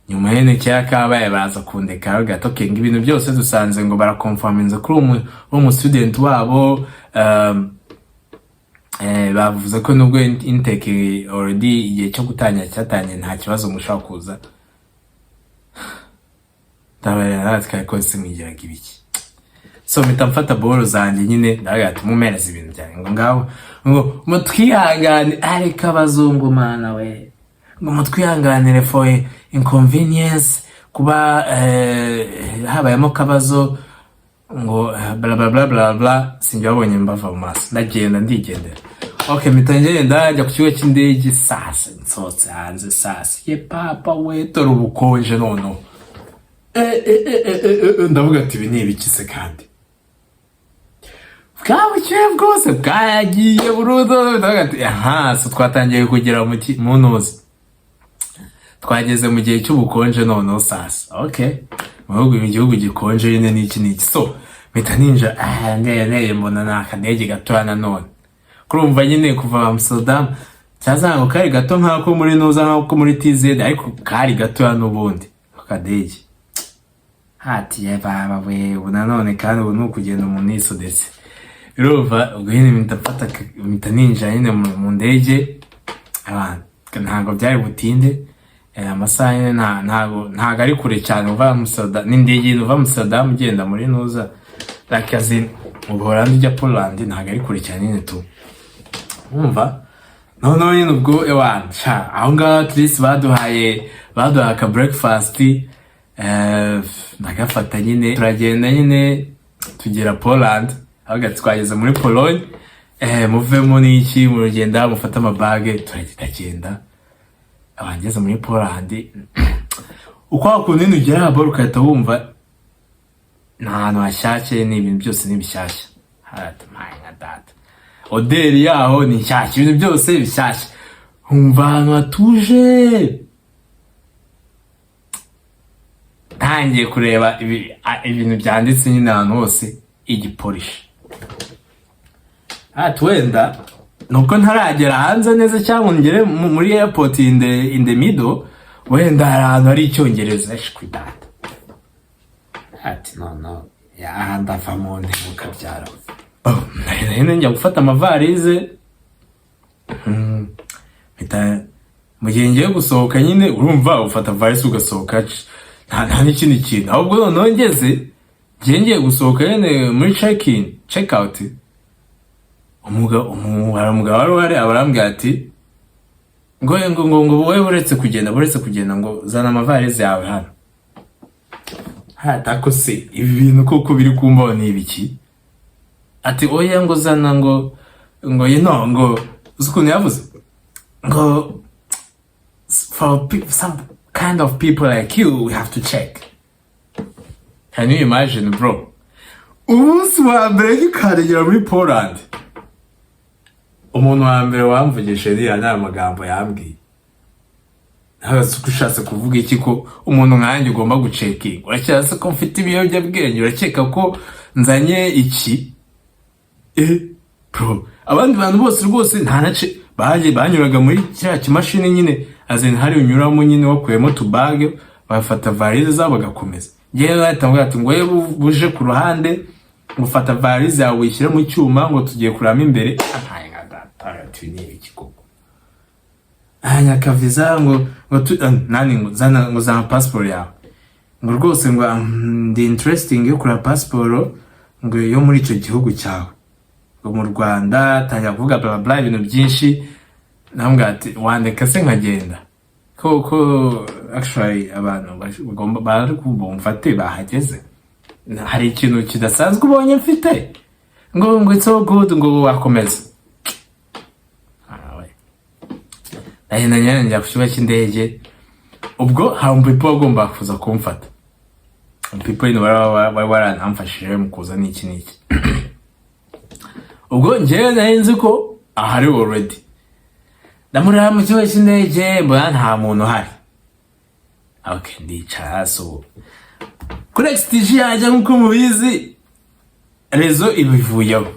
Nyuma nyine kera kabaye, baza kundeka, bavuga ati: "Okay," ngo ibintu byose dusanze ngo baraconfirminze kuri uwo mu student wabo. Bavuze ko nubwo intake already igihe cyo gutangira cyatangiye, nta kibazo, mushobora kuza. Ndabaye kose mwigiraga ibiki? So mpita mfata boro zanjye nyine, ndavuga ati: "Mumereze ibintu byanjye." Ngo ngaho ngo mutwihangane, ariko abazungu mana we, ngo mutwihanganire for inconvenience, kuba habayemo akabazo, ngo bla bla bla bla bla. Sinjye babonye mbava mu maso, ndagenda, ndigendera. Okay, mpita ngenda njya ku kibuga cy'indege. Sasa nsohotse hanze, sasa ye papa we, dore ubukonje noneho. Ndavuga ati: "Ibi ni ibiki se?" Kandi bwa bukeye bwose bwagiye burundu. Ndavuga ati: "Aha, so twatangiye kugera mu ntuzi, twageze mu gihe cy'ubukonje noneho." Sasa okay, mu bihugu, mu gihugu gikonje nyine n'iki n'iki. So mpita ninjira, ndeye ndeye, mbona ni akadege gatoya nanone. Kurumva nyine kuva Amsterdam cyazanga ngo kari gato nk'ako muri nuza, nk'ako muri TZ, ariko kari gatoya n'ubundi akadege. Hati ye baba we, ubu nanone kandi ubu ni ukugenda umuntu yisodetse. Urumva ubwo nyine mpita mfata, mpita ninjira nyine mu ndege. Abantu ntabwo byari butinde, amasaha nyine ntabwo ari kure cyane uva Amsterdam n'indege nyine, uva Amsterdam ugenda muri nuza, like as in mu Buholandi ujya Poland, ntabwo ari kure cyane nyine tu. Wumva noneho nyine ubwo ewana sha, aho ngaho at least baduhaye aka breakfast, ndagafata nyine, turagenda nyine tugera Poland. Ahubwo twageze muri Pologne, muvemo n'iki, murugenda mufate amabage, turagenda. Abangeze muri Poland, uko wakuntu nyine ugera haboro ugahita wumva ni ahantu hashyashye, ni ibintu byose ni bishyashya. Haratumaye nka data, odeur yaho ni nshyashya, ibintu byose bishyashya, wumva ahantu hatuje. Ntangiye kureba ibintu byanditse nyine ahantu hose igipolishi. Ati wenda nuko ntaragera hanze neza cyangwa ngere muri airport in the middle, wenda hari ahantu hari icyongereza. Shwi data, ati: "No, no, aha ndava mu ntebe ukabyara." Oh, nari njya gufata amavarize. Mpita mu gihe ngiye gusohoka nyine, urumva ufata varisi ugasohoka, nta n'ikindi kintu. Ahubwo noneho ngeze ngiye gusohoka nyine muri check in, check out, hari umugabo wari uhari, aba arambwira ati ngo wowe uretse kugenda, ngo zana amavarize yawe hano. Hatako se ibi bintu koko biri kumbaho ni ibiki? Ati: "Oya," ngo zana, ngo you ngo uzi ukuntu yavuze ngo: "For some kind of people like you, we have to check." Can you imagine, bro? Umunsi wa mbere ngikandagira muri Poland, umuntu wa mbere wamvugishije niya ni amagambo yambwiye. Nawe se uko ushatse kuvuga iki, ko umuntu nkanjye ugomba gucheckinga? Urakeka se ko mfite ibiyobyabwenge? Urakeka ko nzanye iki? Bro, abandi bantu bose rwose nta nace baje banyuraga muri kiriya kimashini nyine, azin hari unyuramo nyine wakuyemo tubage, bagafata varize zabo bagakomeza. Ngewe bahita bambwira ati ngo wowe buje ku ruhande, ngo ufata varize yawe uyishyire mu cyuma, ngo tugiye kuramo imbere. Ampaye nka data, ati: "Ni iki koko?" Anyaka visa, ngo tu, nani, ngo zana passport yawe, ngo rwose ngo ndi interesting yo kureba passport ngo yo muri icyo gihugu cyawe, ngo mu Rwanda. Tangira kuvuga bla bla, ibintu byinshi. Namubwira ati: "Wandeka se nkagenda?" Ko actually abantu bagomba bari bumfate bahageze, hari ikintu kidasanzwe ubonye mfite?" Ngo "It's all good," ngo wakomeza. Ah, we. Ndagenda nyine, njya ku kibuga cy'indege. Ubwo hari umupipo wagomba kuza kumfata, umupipo nyine wari waranamfashije mu kuza n'iki n'iki. Ubwo njyewe nari nzi ko ahari already. Ndamureba mu kibuga cy'indege, mbona nta muntu uhari. Okay, ndicara. So kuri XTG yajya, nk'uko mubizi, réseau ibivuyeho.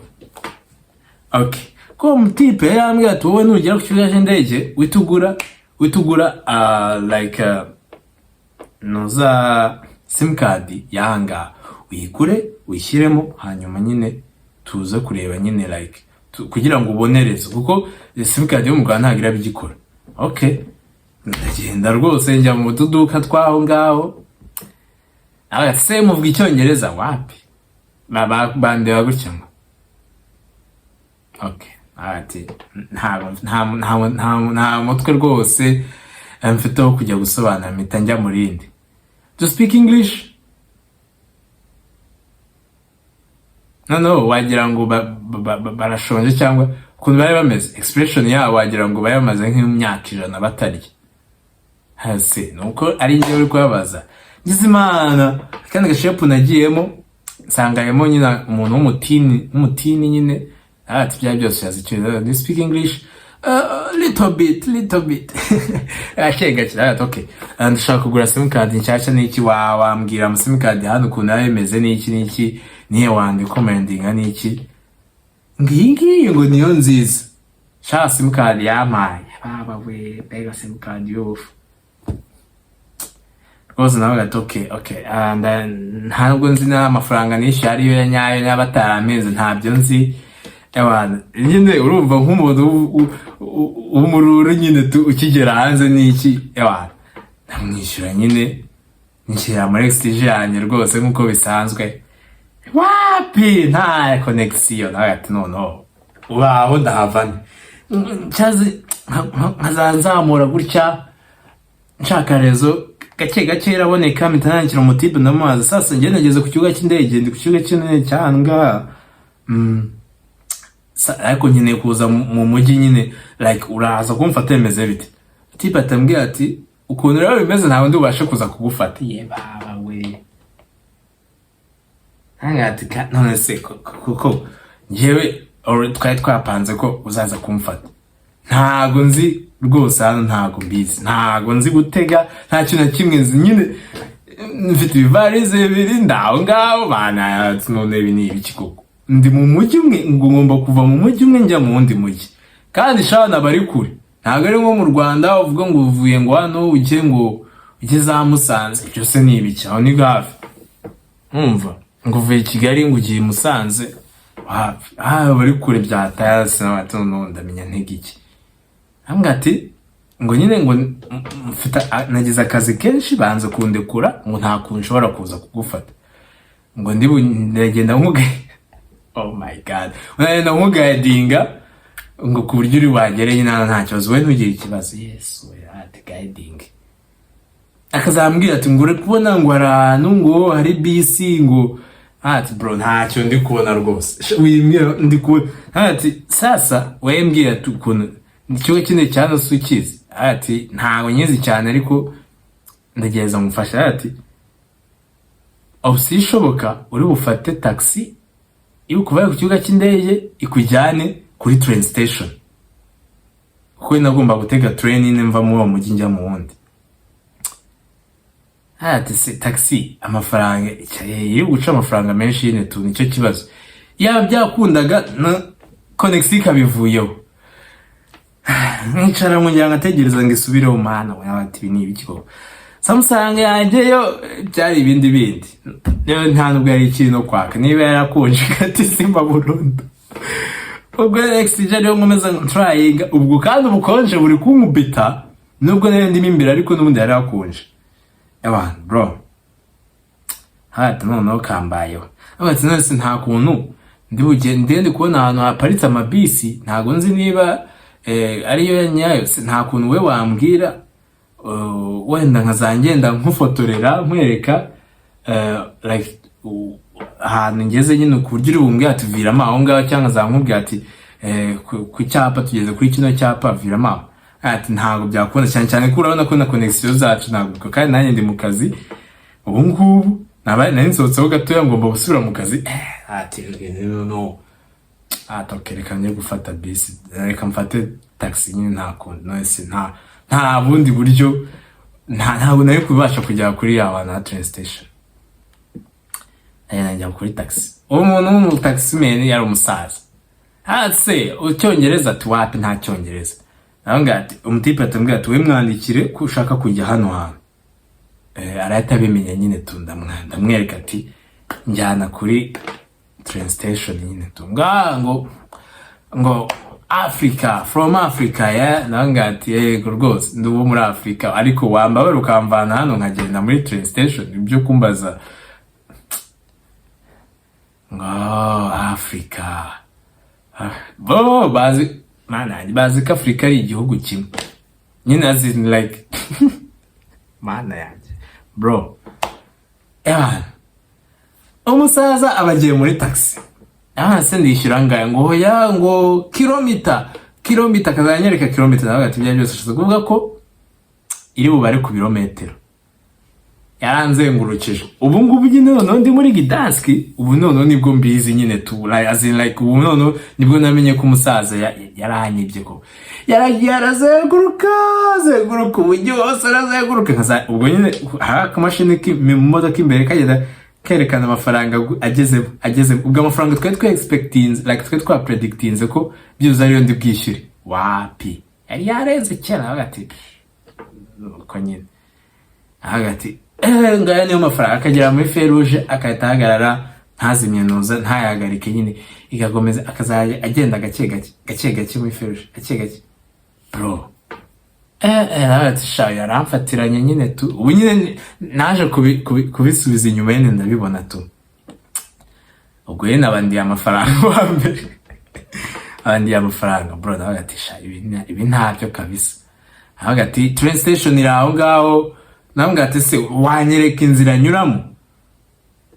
Okay, ko umutipe yari yambwiye ati: "Wowe nugera ku kibuga cy'indege witugura like nuza simukadi y'ahangaha, uyigure uyishyiremo, hanyuma nyine tuze kureba nyine like kugira ngo ubone réseau, kuko simukadi yo mu Rwanda ntabwo iraba igikora." Okay, ndagenda rwose, njya mu tuduka tw'aho ngaho. Nawe ati: "Se muvuga Icyongereza?" Wapi. Bandeba gutya ngo okay. Ati nta mutwe rwose mfite wo kujya gusobanura, mpita njya mu rindi: "To speak English?" Noneho wagira ngo barashonje cyangwa ukuntu bari bameze, expression yabo wagira ngo bari bamaze nk'imyaka 100 batarya. Hasi nuko ari njyewe uri kubabaza. Ngize Imana, akandi gashepu nagiyemo nsangayemo nyine umuntu w'umutini nyine. Ati bya byose yazi Icyongereza. "Do you speak English?" "Little bit, little bit." Gake gake. Ati: "Okay, ndashaka kugura simukadi nshyashya n'iki, wambwira ama simukadi hano ukuntu yaba bimeze n'iki n'iki, niyo wandecommendinga n'iki?" Ngo iyi ngiyi ngo niyo nziza. Sha, simukadi yampaye, baba we, mbega simukadi y'ubufu rwose! Nawe ati: Okay, ntabwo nzi n'amafaranga nishyuye ariyo ya nyayo, niba batarameze ntabyo nzi." Ewana, nyine urumva nk'umuntu w'umururu nyine tu ukigera hanze n'iki. Ewana, ndamwishyura nyine, nishyira muri XTG yanjye rwose nk'uko bisanzwe. Wapi, nta connection. Nawe ati: "Noneho ubaho ndahava nte?" Cyazi nkazanzamura gutya nshaka réseau, gake gake iraboneka. Mpita nandikira umutipe, ndamubaza: "Sasa njye nageze ku kibuga cy'indege, ndi ku kibuga cy'indege cy'ahantu ngaha, ariko nkeneye kuza mu mujyi nyine, like uraza kumfata, bimeze bite?" Tipe atambwira ati: "Ukuntu rero bimeze, ntabwo ndi bubashe kuza kugufata." Ye baba we! Ntangira ati: "None se kuko njyewe already twari twapanze ko uzaza kumfata, ntago nzi rwose hano, ntago mbizi, ntago nzi gutega, nta kintu na kimwe nzi nyine, mfite ibivarize bibiri ndaho ngaho bana. None ibi ni ibiki koko? Ndi mu mujyi umwe, ngo ngomba kuva mu mujyi umwe njya mu wundi mujyi, kandi shana bari kure. Ntabwo ari nko mu Rwanda uvuga ngo uvuye ngo hano ujye ngo ujye za Musanze, byose ni ibiki, aho ni hafi. Nkumva ngo uvuye i Kigali ngo ugiye i Musanze, wapi, ah, bari kure byatayasi." Noneho ndamenya ntega iki? Ambwira ati ngo nyine ngo mfite nagize akazi kenshi, banze kundekura, ngo nta kuntu nshobora kuza kugufata, ngo ndi ndagenda nkuga, oh my God, ndagenda nkuguidinga ngo ku buryo uri wagere nyine hano, nta kibazo, wowe ntugire ikibazo." Yesu, ati guiding, akazambwira ati ngo uri kubona ngo hari ahantu ngo hari bisi, ngo ati: "Bro, ntacyo ndi kubona rwose." Wimbwira ndi kubona. Ati: "Sasa wowe mbwira ati ukuntu ikigo kinini cyane si ukizi?" Ati: "Ntabwo nyizi cyane, ariko ndagerageza ngufasha." Ati: "Option ishoboka, uri bufate taxi iri kuva ku kibuga cy'indege ikujyane kuri train station," kuko nagomba gutega train nyine mva muri uwo mujyi njya mu wundi. Ati: "Se taxi amafaranga iri guca amafaranga menshi nyine tu, nicyo kibazo." Yaba byakundaga na connexion ikabivuyeho, nkicara mu ngira ngategereza ngo isubireho. Mana we, ati ibi ni ibiki koko? Samsung yanjye yo byari ibindi bindi, rero nta nubwo yari ikiri no kwaka, niba yarakonje igati simba burundu. Ubwo XG rero nkomeza trying, ubwo kandi ubukonje buri kunkubita, nubwo nari ndimo imbere, ariko n'ubundi yari hakonje. Abantu bro, hati noneho kambayeho. Ati: "None se nta kuntu ndi bugende, ndi kubona ahantu haparitse amabisi, ntabwo nzi niba ariyo ya nyayo, se nta kuntu we wambwira Wenda nkazangenda nkufotorera, nkwereka like ahantu ngeze nyine, ku buryo uri bumbwire ati "Viramo aho ngaho", cyangwa nkazankubwira ati "Ku cyapa, tugeze kuri kino cyapa, viramo aho." Ati ntabwo byakunda, cyane cyane ko urabona ko na connection zacu ntabwo, kandi nanjye ndi mu kazi ubu ngubu, nabaye nari nsohotseho gatoya, ngomba gusubira mu kazi. Ati no, no, ati okay, reka njye gufata bisi, reka mfate taxi nyine, nta kundi. None se nta bundi buryo? Ntabwo nari kubasha kugera kuri ya hantu ha train station. Njya kuri taxi. Uwo muntu w'umutaximan yari umusaza. Hase icyongereza? Ati wapi, nta cyongereza. Nawe ati umutipe atambwira ati we mwandikire ko ushaka kujya hano hantu. Arahita abimenya nyine tu. Ndamwereka ati njyana kuri train station nyine tu. Nga ngo "Africa, from Africa?" Ya, nawe ati yego rwose, ndi uwo muri Africa, ariko wambabara ukamvana hano nkagenda muri train station, ibyo kumbaza ngo Africa. Bo bazi, mana yanjye, bazi ko Afrika ari igihugu kimwe nyine, as in like, mana yanjye bro. Ewana, umusaza aba agiye muri taxi. Ah, se ndishyura angahe? Ngo hoya, ngo kilomita, kilomita, akazanyereka kilomita. Nawe ati ibyo byose ashatse kuvuga ko iri bubare ku birometero. Yaranzengurukije. Ubu ngubu nyine noneho ndi muri Gdansk, ubu noneho nibwo mbizi nyine tu, like, as in like, ubu noneho nibwo namenye ko umusaza yaranyibye, ko yaragiye arazenguruka, azenguruka umujyi wose, arazenguruka. Ubwo nyine hari akamashini mu modoka imbere kagenda kerekana amafaranga ageze. Ubwo amafaranga twari twa expectinze, like twari twa predictinze ko byibuze ariyo ndi bwishyure, wapi, yari yarenze kera. Nawe ati uko nyine ahaga ati ngaya niyo mafaranga. Akagera muri feruje agahita ahagarara, ntazimye nuza, ntayahagarike nyine, igakomeza, akazajya agenda gake gake, gake gake muri feruje, gake gake bro. Nawe ati sha, yaramfatiranye nyine tu. Ubu nyine naje kubisubiza inyuma nyine, ndabibona tu. Ubwo nyine abandiye amafaranga wa mbere, abandiye amafaranga bro. Nawe ati sha, ibi ntabyo kabisa. Avuga ati train station iri aho ngaho. Nawe ati se wanyereka inzira nyuramo?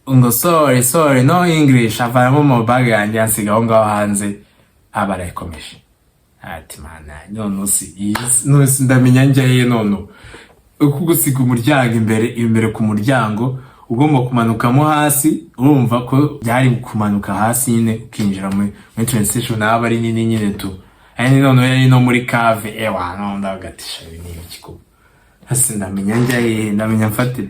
Ngo "Sorry, sorry, no English." Avanamo mu bag yanjye, ansiga aho ngaho hanze, aba arayikomeje. Ati mana, none si none si ndamenya njya he? None uko gusiga umuryango imbere, imbere ku muryango ugomba kumanukamo hasi, urumva ko byari kumanuka hasi nyine ukinjira muri train station, nawe ari nini nyine tu. Ari noneho yari no muri cave. Ewa, none ndavuga ati sha, ibi ni ibiki koko? Hasi ndamenya njya he? Ndamenya mfatire?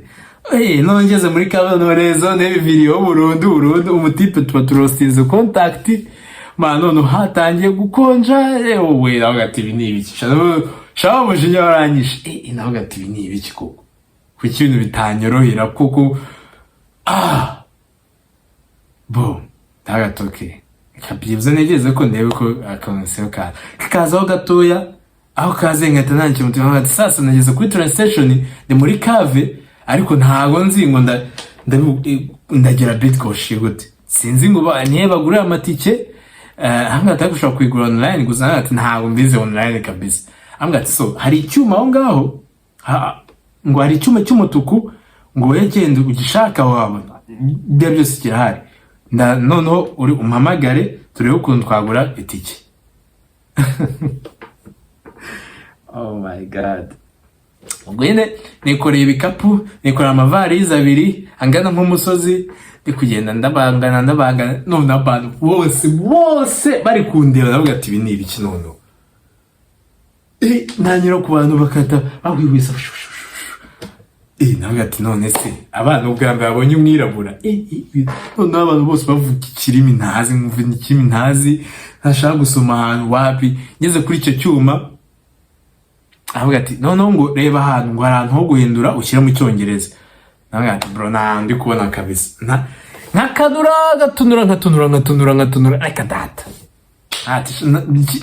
None ngeze muri cave, none rezo n'ibiviriyeho burundu burundu. Umutipe tuba turosinze contact ma, none hatangiye gukonja. Ewe, navuga ati ibi ni ibiki? Sha, umujinya waranyishe. Navuga ati ibi ni ibiki koko? Kuki ibintu bitanyorohera koko? Ah bo, ndavuga ati okay, reka byibuze ntegereze ko ndebe ko akonesiyo kaza, kakazaho gatoya. Aho kaze nkahita nandikira umutima, nkavuga ati sasa nageze kuri train station, ndi muri cave, ariko ntago nzi ngo ndagera Bydgoszcz gute, sinzi ngo nihe bagurira amatike. Ahambwa ati ushobora kuyigura online gusa. Ahambwa ati ntabwo mbizi online kabisa. Ahambwa ati so hari icyuma aho ngaho, ngo hari icyuma cy'umutuku, ngo wowe genda ugishaka wabona ibyo byose kirahari. Noneho uri umpamagare turebe ukuntu twagura itike. Oh my God! Ubwo nyine nikoreye ibikapu, nikoreye amavarize abiri angana nk'umusozi, ndi kugenda ndabangana, ndabangana, none abantu bose bose bari kundeba. Ndavuga ati ibi ni ibiki noneho? Nanyura ku bantu bakata bahwihwisa. Navuga ati none se abana ubwa mbere babonye umwirabura? Noneho abantu bose bavuga ikirimi ntazi, nkumva ikirimi ntazi, ntashaka gusoma ahantu, wapi. Ngeze kuri icyo cyuma, avuga ati noneho ngo reba ahantu, ngo hari ahantu ho guhindura ushyira mu cyongereza. Navuga ati bro, nta ndi kubona kabisa. Nkakanura, gatunura, nkatunura, nkatunura, nkatunura, reka data. Ati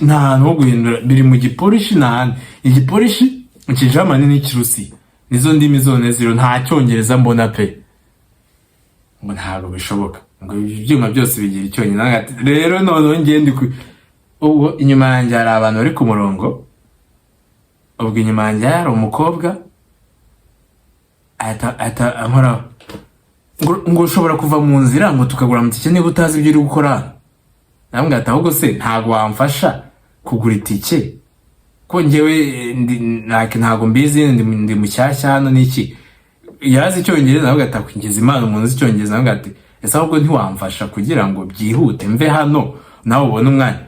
nta hantu ho guhindura, biri mu gipolishi, nta handi, igipolishi, ikijamani n'ikirusiya, nizo ndimi zone zero, nta cyongereza mbona pe. Ngo ntabwo bishoboka, ngo ibi byuma byose bigira icyongereza. Navuga ati rero noneho ngiye ndi ku ubwo inyuma yanjye hari abantu bari ku murongo. Ubwo inyuma yanjye hari umukobwa. Ahita ankoraho ngo ushobora kuva mu nzira, ngo tukagura amatike niba utazi ibyo uri gukora hano. Namubwira ati: "Ahubwo se ntabwo wamfasha kugura itike, ko njyewe ntabwo mbizi, ndi mushyashya hano n'iki?" Yazi Icyongereza. Nawe ati: "Akwinjiza Imana umuntu uzi Icyongereza." Nawe ati: "Ese ahubwo ntiwamfasha kugira ngo byihute, mve hano nawe ubone umwanya?"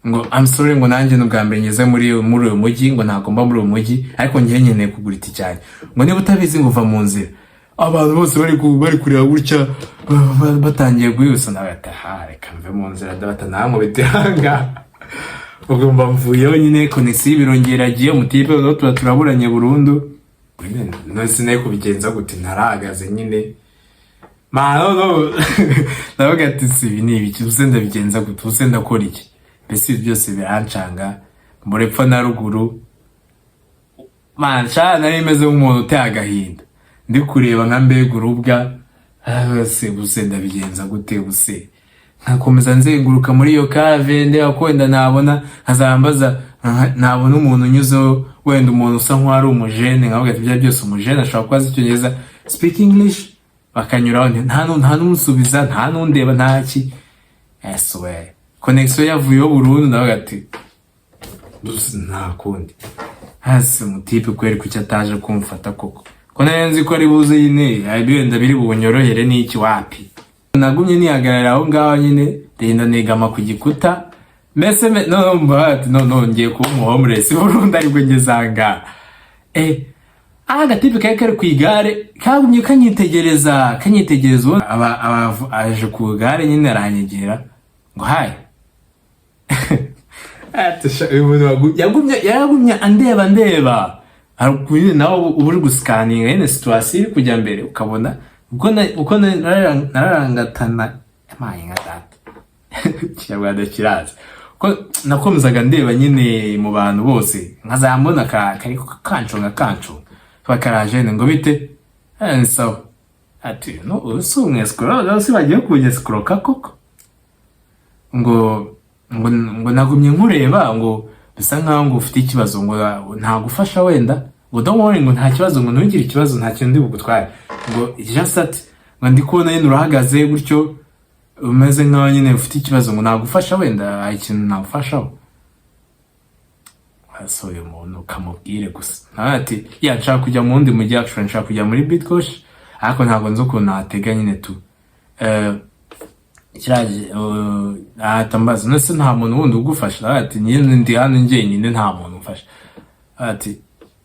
Ngo: "I'm sorry," ngo "nanjye ni ubwa mbere ngeze muri uyu mujyi," ngo "ntabwo mba muri uyu mujyi, ariko njyewe nkeneye kugura itike yanjye." Ngo: "Niba utabizi," ngo "uva mu nzira." Abantu bose bari kureba gutya, batangiye guhusa. Nawe ati: "Aha, reka mve mu nzira." Ndabata nankubita ahangaha. Ubwo mba mvuyeho nyine, connexion birongera agiye, umutipe noneho tuba turaburanye burundu. None sinari kubigenza gute? Ntarahagaze nyine ma no ndavuga ati: "Si ibi ni ibiki? Ubuse ndabigenza gute? Ubuse ndakora iki?" Mbese ibi byose birancanga, mbura epfo na ruguru. Man, sha, nari meze nk'umuntu uteye agahinda, ndi kureba nka mbega urubwa. Ah, se ubuse ndabigenza gute? Ubuse nkakomeza nzenguruka muri iyo cave, ndeba ko wenda nabona, nkazambaza, nabona umuntu unyuzeho, wenda umuntu usa nk'uwo ari umujene, nkavuga ati: "Ibyo byose umujene ashobora kuba azi Icyongereza, speak English." Bakanyuraho, nta n'unsubiza, nta n'undeba, nta ki. Ese we, connexion yavuyeho burundu. Ndavuga ati: "Nta kundi." Hasi umutipe kweri, kuki ataje kumfata koko, ko nari nzi ko ari buze nyine, wenda biri bunyorohere n'iki? Wapi, nagumye nihagarara aho ngaho nyine, ndenda negama ku gikuta. Mbese noneho mba ati: "Noneho ngiye kuba umu homeless burundu, aribwo ngeze aha ngaha." Ah, agatipe kari ku igare kagumye kanyitegereza, kanyitegereza. Ubundi aba aje ku igare nyine, aranyegera ngo: "Hi." Ati: "Sha, uyu muntu yagumye andeba." Hari nawe uba uri gusikaninga nyine situation iri kujya mbere, ukabona uko nararangatana amaye nka data. Ikinyarwanda kiraza ko nakomezaga ndeba nyine mu bantu bose, nkazambona kari kancunga kancunga, kaba karaje ngo: "Bite?" "Eh, ni sawa." Ati: "No ubu si umwesikoro si bagiye kunyesikoroka koko?" Ngo nagumye nkureba, ngo bisa nkaho ngo ufite ikibazo, ngo ntagufasha wenda. Ngo: "Don't worry," ngo "nta kibazo," ngo "ntugire ikibazo, nta kintu ndi bugutware." Ngo just that, ngo ndi kubona nyine urahagaze gutyo umeze nkaho nyine ufite ikibazo, ngo nagufasha wenda, hari ikintu nagufashaho. Ese uyu muntu ukamubwire gusa. Nawe ati: "Yeah, nshaka kujya mu wundi mujyi, actually nshaka kujya muri Bydgoszcz, ariko ntabwo nzi ukuntu natega nyine tu." Kiraje ahita ambaza: "None se nta muntu wundi ugufasha?" Nawe ati: "Nyine ndi hano njyenyine, nta muntu umfasha." Ati,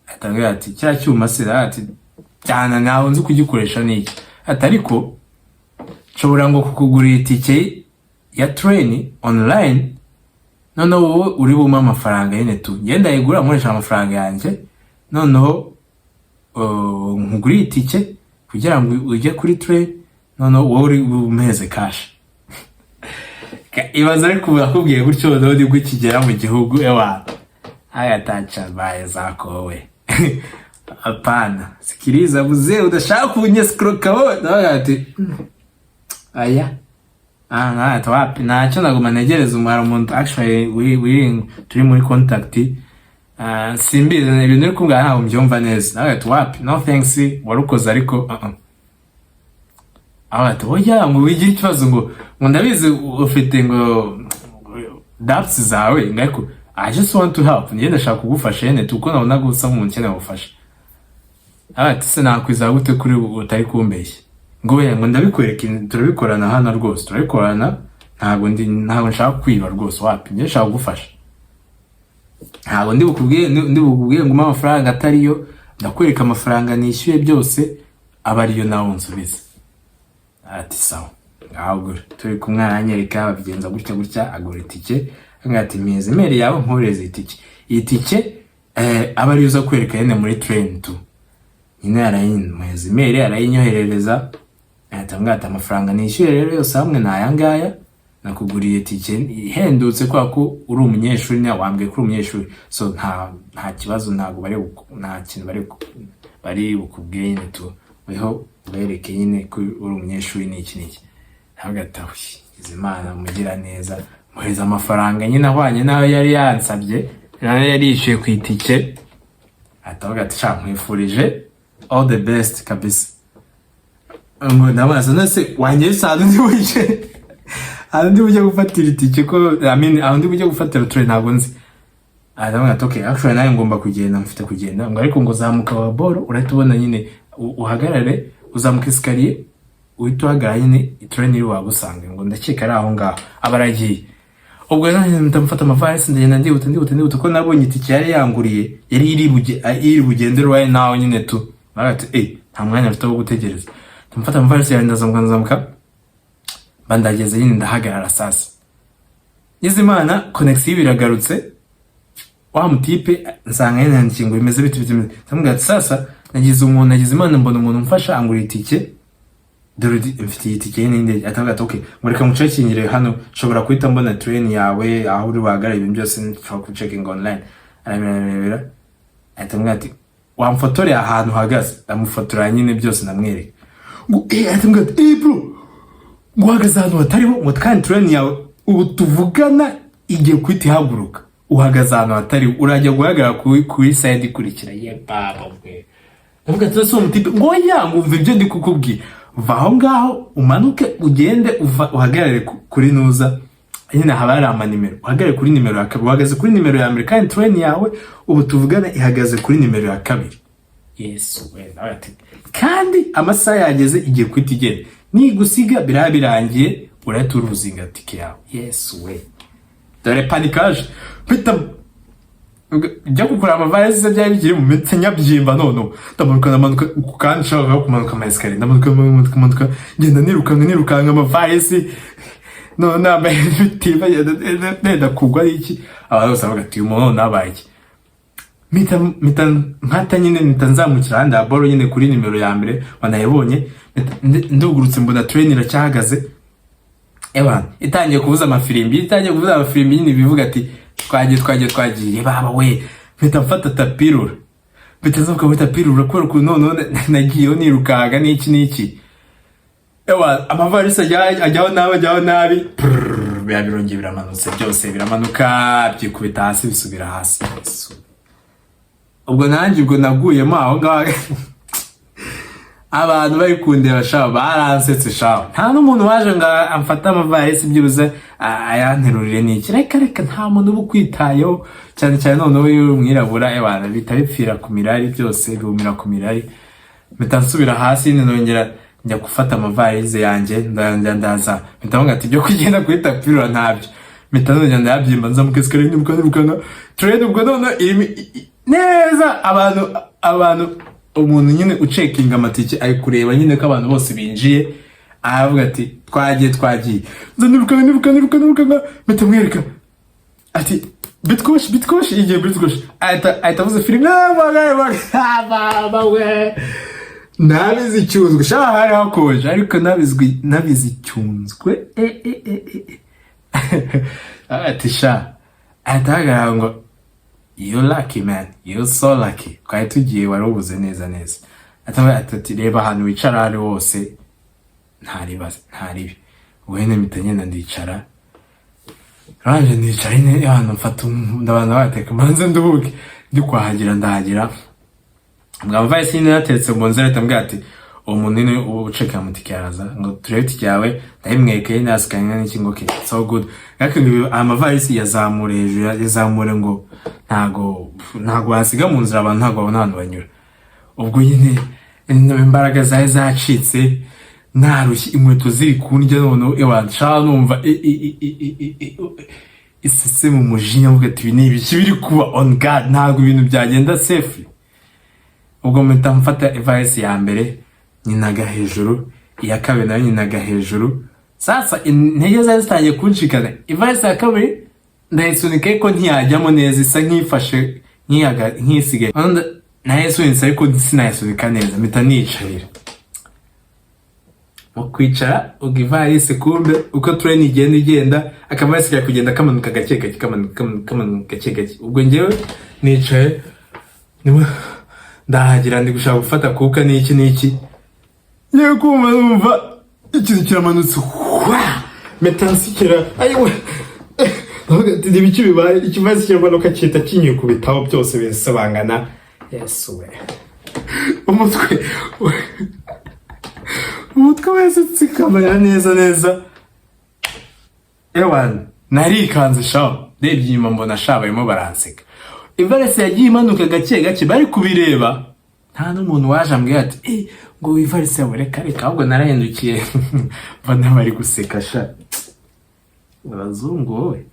ahita ambwira ati: "Kiriya cyuma se?" Nawe ati: "Cyane, ntawe nzi kugikoresha n'iki." Ati: "Ariko nshobora," ngo, "kukugurira itike ya train online, noneho wowe uri bumpe amafaranga nyine tu, ngenda ndayigura nkoresha amafaranga yanjye, noneho nkugurire itike kugira ngo ujye kuri train, noneho wowe uri bumpeze cash." Ibaze ariko ubu akubwiye gutyo, noneho nibwo ukigera mu gihugu. Ewa, aya baye zako we. Hapana, sikiliza mzee, udashaka kunyesikoroka wowe. Nawe ati: "Aya, ah, ntacyo, wapi, ntacyo, naguma ntegereza umara umuntu actually wiri turi muri contact. Simbizi ibintu uri kumbwira, ntabwo mbyumva neza." Nawe ati: "Wapi, no thanks, warukoze ariko uh -uh." Aho ati: "Oya," ngo "wigire ikibazo," ngo "ndabizi ufite," ngo "doubts zawe," ngo "ariko I just want to help, njye ndashaka kugufasha nyine, kuko nabonaga usa nk'umuntu ukeneye ubufasha." Aho ati: "Se nakwizera gute kuri utari kumbeshya?" Ngo: "Oya," ngo "ndabikwereka, turabikorana hano rwose, turabikorana, ntabwo nshaka kwiba rwose, wapi, njye nshaka kugufasha. Ntabwo ndi bukubwire ngo umpe amafaranga atariyo, ndakwereka amafaranga nishyuye byose, aba ariyo nawe unsubiza." Ati: "Sawa, ngaho gura." Turi kumwe aranyereka, babigenza gutya gutya, agura itike. Agira ati: "Meza email yawe nkohereze itike, iyi tike aba ariyo uza kwereka nyine muri train tu." Nyine arayimuheza email, arayinyoherereza. Ahita ambwira ati: "Amafaranga nishyuye rero yose hamwe ni aya ngaya, nakuguriye itike ihendutse kubera ko uri umunyeshuri, nawe wambwiye ko uri umunyeshuri, so nta kibazo, ntabwo nta kintu bari bukubwire nyine tu, weho ubereke nyine ko uri umunyeshuri n'iki n'iki." Nawe ati: "Imana mugira neza." Muhereza amafaranga nyine ahwanye n'ayo yari yansabye, nayo yari yishyuye ku itike. Ahita avuga ati: "Sha, nkwifurije All the best kabisa. Ngo ndabaza, none wanyeretse ahantu ndi bujye gufatira itike, ko, I mean, ahantu ndi bujye gufatira train ntabwo nzi. Aravuga ati: "Okay, actually nawe ngomba kugenda, mfite kugenda." Ngo ariko ngo zamuka wa boro, urahita ubona nyine, uhagarare, uzamuka escalier, uhita uhagarara nyine, train iri wagusanga. Ngo ndakeka ari aho ngaho. Aba aragiye. Ubwo rero ndamufata amavarisi, ndagenda, ndihuta, ndihuta, ndihuta, ko nabonye itike yari yanguriye yari iri bugende right now nyine tu. Baravuga ati: "Eh, nta mwanya mfite wo gutegereza." Ndamufata amavarisi yanjye, ndazamuka, ndazamuka, mba ndageze nyine, ndahagarara. Sasa ngize Imana, connexion biragarutse. Wa mutipe nsanga nyine yandikiye ngo: "Bimeze bite, bite, bite?" Ndamubwira ati: "Sasa nagize Imana mbona umuntu umfasha, angurira itike, dore mfite iyi tike y'indege." Atavuga ati: "Okay," ngo reka mucekingire hano, nshobora guhita mbona train yawe, aho uri buhagarare, ibintu byose nshobora kucekinga online. Arabirebera, ahita ambwira ati: "Wamfotoreye ahantu uhagaze?" Ndamufotora nyine byose, ndamwereka. Ngo ahita ambwira ati: "Eh bro," ngo uhagaze ahantu hatariho, ngo kandi train yawe ubu tuvugana igiye guhita ihaguruka, uhagaze ahantu hatariho, urajya guhagarara kuri side ikurikira. Ye baba bwe! Ndavuga ati: "Ese uwo mutipe?" Ngo oya, ngo umva ibyo ndi kukubwira, va aho ngaho, umanuke, ugende uva uhagarare kuri nuza nyine, haba hari amanimero, uhagarare kuri nimero ya kabiri. Uhagaze kuri nimero ya mbere, kandi train yawe ubu tuvugana ihagaze kuri nimero ya kabiri. Yesu we! Nawe ati: "Kandi amasaha yageze, igiye guhita igenda, nigusiga biraba birangiye, urahita uruzinga tike yawe." Yesu we, dore panikaje! Mpita njya kugura amavarisi, byari bikiri mu mitsi nyabyimba. None ndamanuka, ndamanuka, kandi nshaka kumanuka ama escalier, ndamanuka, ndamanuka, ndamanuka, ngenda nirukanka, nirukanka, amavarisi none nambaye ibitimba, nenda kugwa. Ari iki? Abantu bose bavuga ati: "Uyu muntu none abaye iki?" Mpita nkata nyine, mpita nzamukira ahandi boro nyine kuri nimero ya mbere banayibonye. Ndugurutse, mbona train iracyahagaze. Ewana, itangiye kuvuza amafirimbi, itangiye kuvuza amafirimbi nyine, bivuga ati: "Twagiye, twagiye, twagiye." Baba we, mpita mfata tapis roulant, mpita nzamuka muri tapis roulant, kubera ukuntu noneho nagiyeho nirukanka n'iki n'iki. Ewa, amavarisi ajyaho nabi, ajyaho nabi, prrrr, biba birongeye biramanutse, byose biramanuka, byikubita hasi, bisubira hasi. Yesu. Ubwo nanjye ubwo naguyemo aho ngaho, abantu bari kundeba sha, baransetse sha. Nta n'umuntu waje ngo amfate amavarisi byibuze ayanterurire n'iki. Reka reka, nta muntu uba ukwitayeho, cyane cyane noneho iyo uri umwirabura. Ewana, bihita bipfira ku mirari, byose bihumira ku mirari. Mpita nsubira hasi, nongera njya gufata amavarize yanjye, ndongera ndaza, mpita mvuga ati ibyo kugenda kuri tapis roulant ntabyo. Mpita nongera ndayabyimba, nzamuka escalier, niruka, nirukanka. Train ubwo noneho irimo neza, abantu, umuntu nyine ucekinga amatike ari kureba nyine ko abantu bose binjiye, aravuga ati: "Twagiye, twagiye." Nza nirukanka, nirukanka, nirukanka, nirukanka, mpita mwereka ati: "Bitkoshi, bitkoshi, igiye bitkoshi." Ahita avuze filime, baba we, nabize icyunzwe sha. Hari hakonje, ariko nabize icyunzwe. E e e e e, ati sha, ahita ahagarara ngo: "You lucky man, you so lucky, twari tugiye, wari ubuze neza neza." Ati: "Reba ahantu wicara aho ari hose, ntaribaza, ntaribi." Ubwo nyine mpita ngenda ndicara, ranje ndicara nyine ahantu, mfata ndabanza bateka, mbanze nduhuke. Ndi kuhagera, ndahagera, mbwa amavarisi nyine yateretse mu nzira. Ahita ambwira ati: "Uwo muntu nyine uceka amatike araza ngo turebe itike yawe." Ndayimwereka nyine, yasikanye n'iki, ngo: "Okay, so good." Ariko ngo amavarisi yazamure hejuru, yazamure, ngo ntago wasiga mu nzira, abantu ntago babona ahantu banyura. Ubwo nyine imbaraga zari zacitse, narushye, inkweto ziri kundya, noneho ewa nshaka numva isese mu mujinya, mvuga ati: "Ibi ni ibiki biri kuba? On God, ntabwo ibintu byagenda safely." Ubwo mpita mfata ivarisi ya mbere, nyinaga hejuru, iya kabiri nayo nyinaga hejuru. Sasa intege zari zitangiye kunshikana. Ivarisi ya kabiri ndayisunika, ariko ntiyajyamo neza, isa nk'ifashe, nk'isigaye. Nayisunitse ariko sinayisunika neza, mpita nicarira. Mu kwicara ubwo, ivarisi kumbe uko train igenda igenda, akavarisi kari kugenda kamanuka gake gake, kamanuka, kamanuka, kamanuka gake gake. Ubwo njyewe nicaye, ndimo ndahagira, ndi gushaka gufata kuka n'iki n'iki, ngiye kumva numva ikintu kiramanutse, wa, mpita nsikira. Ayiwe, ndavuga ati: "Ni ibiki bibaye?" Ikivarisi kiramanuka, gihita kinyikubitaho, byose bisobangana. Yesu we! Umutwe wese utsikamira neza neza. Ewana, narikanze sha. Ndebye inyuma mbona sha barimo baranseka. Ivarisi yagiye imanuka gake gake, bari kubireba. Nta n'umuntu waje ambwira ati: "Eh, ngo ivarisi yawe." Reka reka, ahubwo narahindukiye mbona bari guseka sha. Abazungu wowe!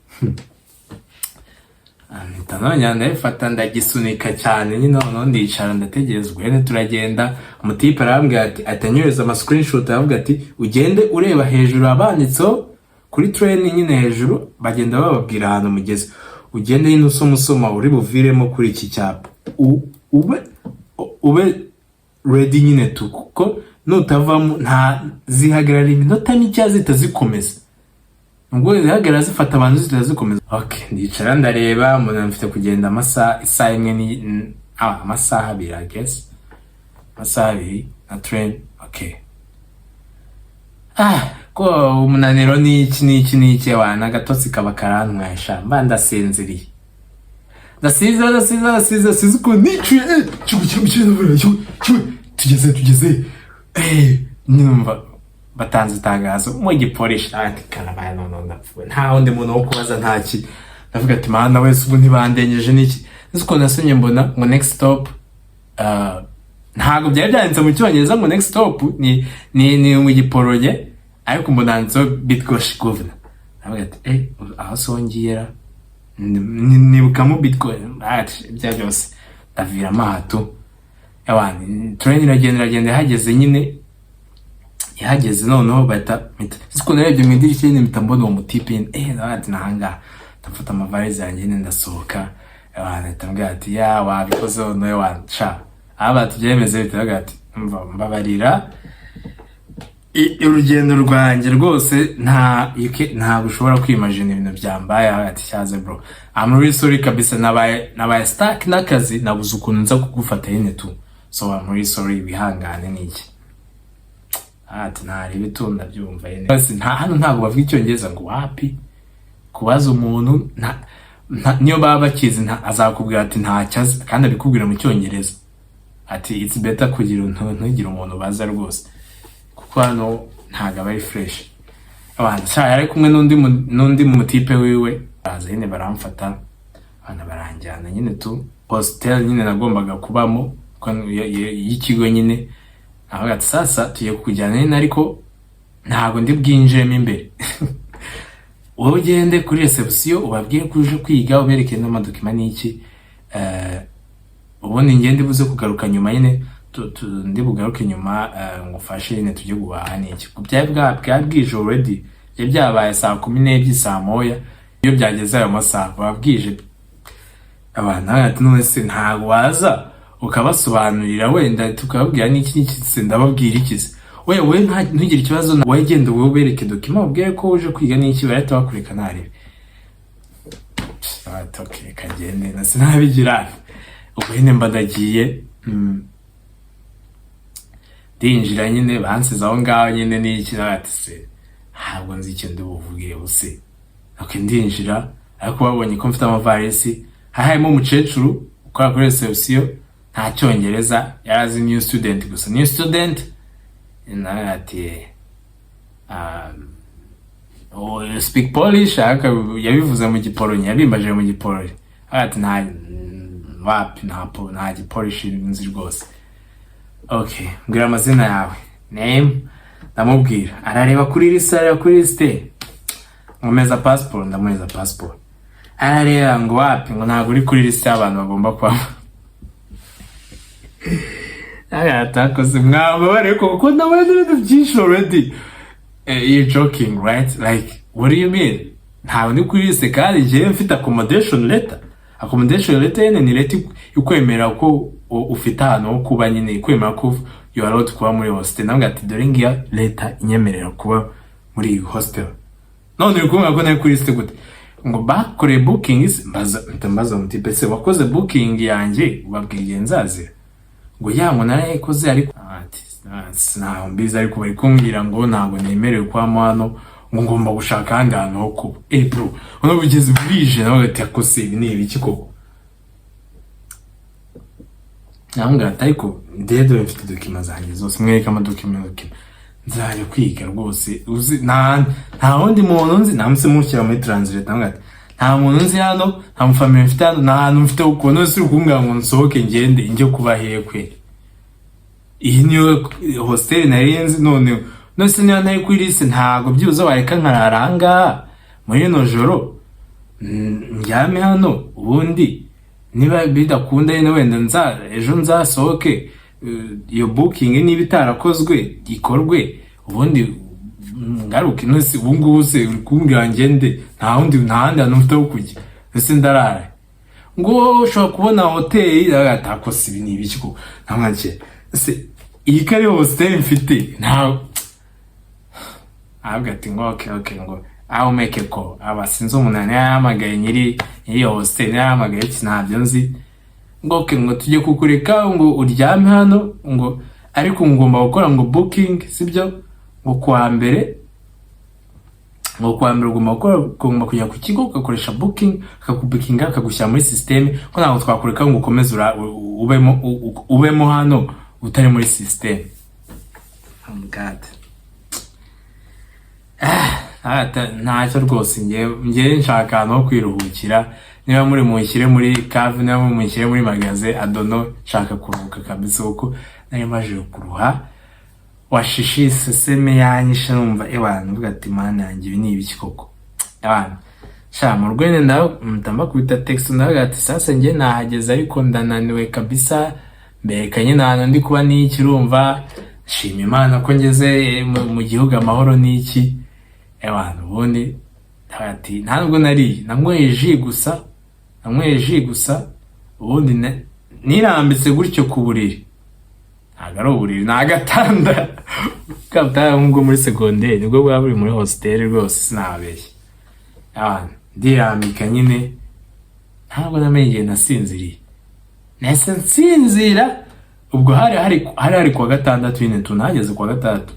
Mpita nongera ndabifata, ndagisunika cyane nyine. Noneho ndicara, ndategereza. Ubwo nyine turagenda, umutipe arambwira ati, atanyohereza ama screenshot, aravuga ati: "Ugende ureba hejuru abanditseho kuri train nyine, hejuru bagenda bababwira ahantu mugeze. Ugende nyine usoma, usoma, uri buviremo kuri iki cyapa. Ube ready nyine tu, kuko nutavamo nta zihagarara iminota mike zihita zikomeza." Ubwo zihagarara zifata abantu, zihita zikomeza. Okay, ndicara ndareba, mbona mfite kugenda amasaha, isaha imwe ni amasaha 2, I guess amasaha 2 na train. Okay, ko umunaniro n'iki n'iki n'iki wana, agatotsi kaba karantwaye sha, mba ndasinziriye, ndasinzira, ndasinzira, ndasinzira, sinzi ukuntu nicuye. Kigo kigo kigo kigo kigo, tugeze, tugeze. Numva batanze itangazo mu gipolishi. Ati: "Karabaye, none ndapfuye, nta wundi muntu wo kubaza, nta ki." Ndavuga ati: "Mana wese, ubu ntibandengeje n'iki?" Nzi ukuntu nasomye mbona ngo "next stop". Ntabwo byari byanditse mu Cyongereza ngo "next stop", ni mu Giporonye, ariko mbona handitseho Bydgoszcz Główna. Ndavuga ati: "Eh, aho songera nibukamo Bydgoszcz." Ati ibya byose ndaviramo aha tu. Abantu, train iragenda, iragenda, ihageze nyine, ihageze noneho bahita mpita, siko narebye mu idirishya nyine, mpita mbona uwo mutipe nyine. Ndavuga ati: "Nahangaha." Ndafata amavalize yanjye nyine, ndasohoka. Abantu, ahita ambwira ati: "Ya, wabikoze noneho wanca aba tubyemeze." Bihita bavuga ati: "Mva, mbabarira, urugendo rwanjye rwose nta ntabwo ushobora kwimagina ibintu byambaye." Ati: "Cyaze bro, I'm really sorry kabisa, nabaye stuck n'akazi, nabuze ukuntu nza kugufata nyine tu, so I'm really sorry, wihangane." N'iki, ati: "Ntarebe tu, ndabyumva nyine." Basi nta hano ntabwo bavuga Icyongereza, ngo wapi. Kubaza umuntu niyo baba bakizi azakubwira ati ntacyo azi, kandi abikubwira mu Cyongereza. Ati: "It's better kugira ntugire umuntu baza rwose, kuko hano ntabwo aba ari fresh." Abantu sha, yari kumwe n'undi mutipe wiwe, baza nyine baramfata, abantu baranjyana nyine tu hostel nyine nagombaga kubamo y'ikigo nyine. Avuga ati: "Sasa tugiye kukujyana nyine, ariko ntabwo ndi bwinjiremo imbere. Wowe ugende kuri reception ubabwire ko uje kwiga, ubereke n'amadocuments n'iki, ubundi ngende buze kugaruka nyuma nyine, ndi bugaruke nyuma, ngufashe nyine tujye guhaha n'iki." Byari bwa bwije already, byari byabaye saa 12, saa 1. Iyo byageze ayo masaha buba bwije. Abantu ati: "None se ntabwo waza ukabasobanurira, wenda tukababwira n'iki n'iki?" Se ndababwira iki se? We ntugire ikibazo, wowe genda, wowe ubereke document, ubwire ko uje kwiga n'iki, barahita bakureka ntarebe. Ati: "Okay, kagende na sinabigira." Ubwo nyine mba ndagiye, ndinjira nyine, bansize aho ngaho nyine n'iki. Nawe ati: "Se ntabwo nzi icyo ndi buvuge buse." Okay, ndinjira, ariko babonye ko mfite amavarisi. Hari harimo umukecuru ukora kuri reception, nta Cyongereza yari azi, new student gusa, new student. Nawe ati: "Oh, you speak Polish?" Ariko yabivuze mu Gipolonye, yabimbajije mu Gipolonye. Ati: "Nta wapi, nta Gipolish nzi rwose." "Okay, mbwira amazina yawe, name." Ndamubwira, arareba kuri liste, arareba kuri liste, nkomeza passport, ndamuhereza passport, arareba ngo wapi, ngo ntabwo uri kuri liste y'abantu bagomba kuba. Atakoze mwababare kuko ndabona ibintu byinshi already. You're joking, right? Like, what do you mean ntabwo ndi kuri liste, kandi njyewe mfite accommodation letter? Accommodation letter nyine ni letter ikwemera ko ufite ahantu ho kuba nyine, ikwemera ko you are allowed kuba muri hostel. Nawe ati: "Dore ngiya letter inyemerera kuba muri iyi hostel, none uri kumbwira ko ntari kuri liste gute?" Ngo bakoreye bookings. Mbaza, mpita mbaza umutipe: "Se wakoze booking yanjye, ubabwira igihe nzazira?" Ngo: "Ya, ngo narayikoze." Ariko ati: "Ntaho mbizi, ariko bari kumbwira ngo ntabwo nemerewe kubamo hano, ngo ngomba gushaka ahandi hantu ho kuba." Bro, uno bugeze bwije, nawe ati: "Akose ibi ni ibiki koko?" Namubwira ati: "Ariko ndebe, mfite document zanjye zose." Mwereka amadocument, document, nzajya kwiga rwose. Uzi nta wundi muntu nzi. Namuse mushyira muri translate, ndamubwira ati: "Nta muntu nzi hano, nta mufamiliya mfite hano, nta hantu mfite ukuntu si ukumbwira ngo nsohoke ngende njye kuba hehe kweli? Iyi niyo hostel nari nzi. None none niba ntari kuri liste, ntabwo byibuze wareka nkarara aha ngaha muri rino joro, ndyame hano, ubundi niba bidakunda nyine wenda nza ejo nzasohoke, iyo booking niba itarakozwe ikorwe, ubundi ngaruke. None se ubu ngubu se uri kumbwira ngende, nta wundi, nta handi hantu mfite ho kujya, ese ndarara?" Ngo ushobora kubona hoteli. Atakose, ibi ni ibiki ko ntamwake se? Iyi ko ari hostel mfite, nta ahabwa. Ati ngo Okay, ngo I will make a call." Aba sinzi umuntu yahamagaye, nyiri hostel yahamagaye iki, ntabyo nzi. Ngo okay, ngo tujye kukureka ngo uryame hano, ngo ariko ngomba gukora ngo booking, sibyo? Ngo kuwa mbere, ngo kuwa mbere ugomba gukora, ugomba kujya ku kigo ugakoresha booking, akakubookinga, akagushyira muri system, ko ntabwo twakureka ngo ukomeze ubemo hano utari muri system. Oh God. Ah, ntacyo rwose, ngewe nshaka ahantu ho kwiruhukira. Niba muri munshyire muri cave, niba muri munshyire muri magasin, adono nshaka kuruhuka kabisa, kuko nari maje kuruha washishi, seseme yanyishe, numva ewana mvuga ati: "Mana yanjye, ibi ni ibiki koko?" Ewana sha, mu rwene mpita mbakubita text, ndavuga ati: "Sasa njye nahageze, ariko ndananiwe kabisa." Mbereka nyine ahantu ndi kuba n'iki, urumva, shima Imana ko ngeze mu gihugu amahoro n'iki. Ewana ubundi ati ntabwo nariye, nanyweye jus gusa, nanyweye jus gusa. Ubundi nirambitse gutyo ku buriri, ntabwo ari uburiri, ni agatanda kabutara nk'ubwo muri segonderi, nibwo bwaba buri muri hostel rwose, sinabeshya. Ewana ndirambika nyine, ntabwo namenye igihe nasinziriye, nahise nsinzira. Ubwo hari kuwa gatandatu nyine, tunahageze kuwa gatandatu,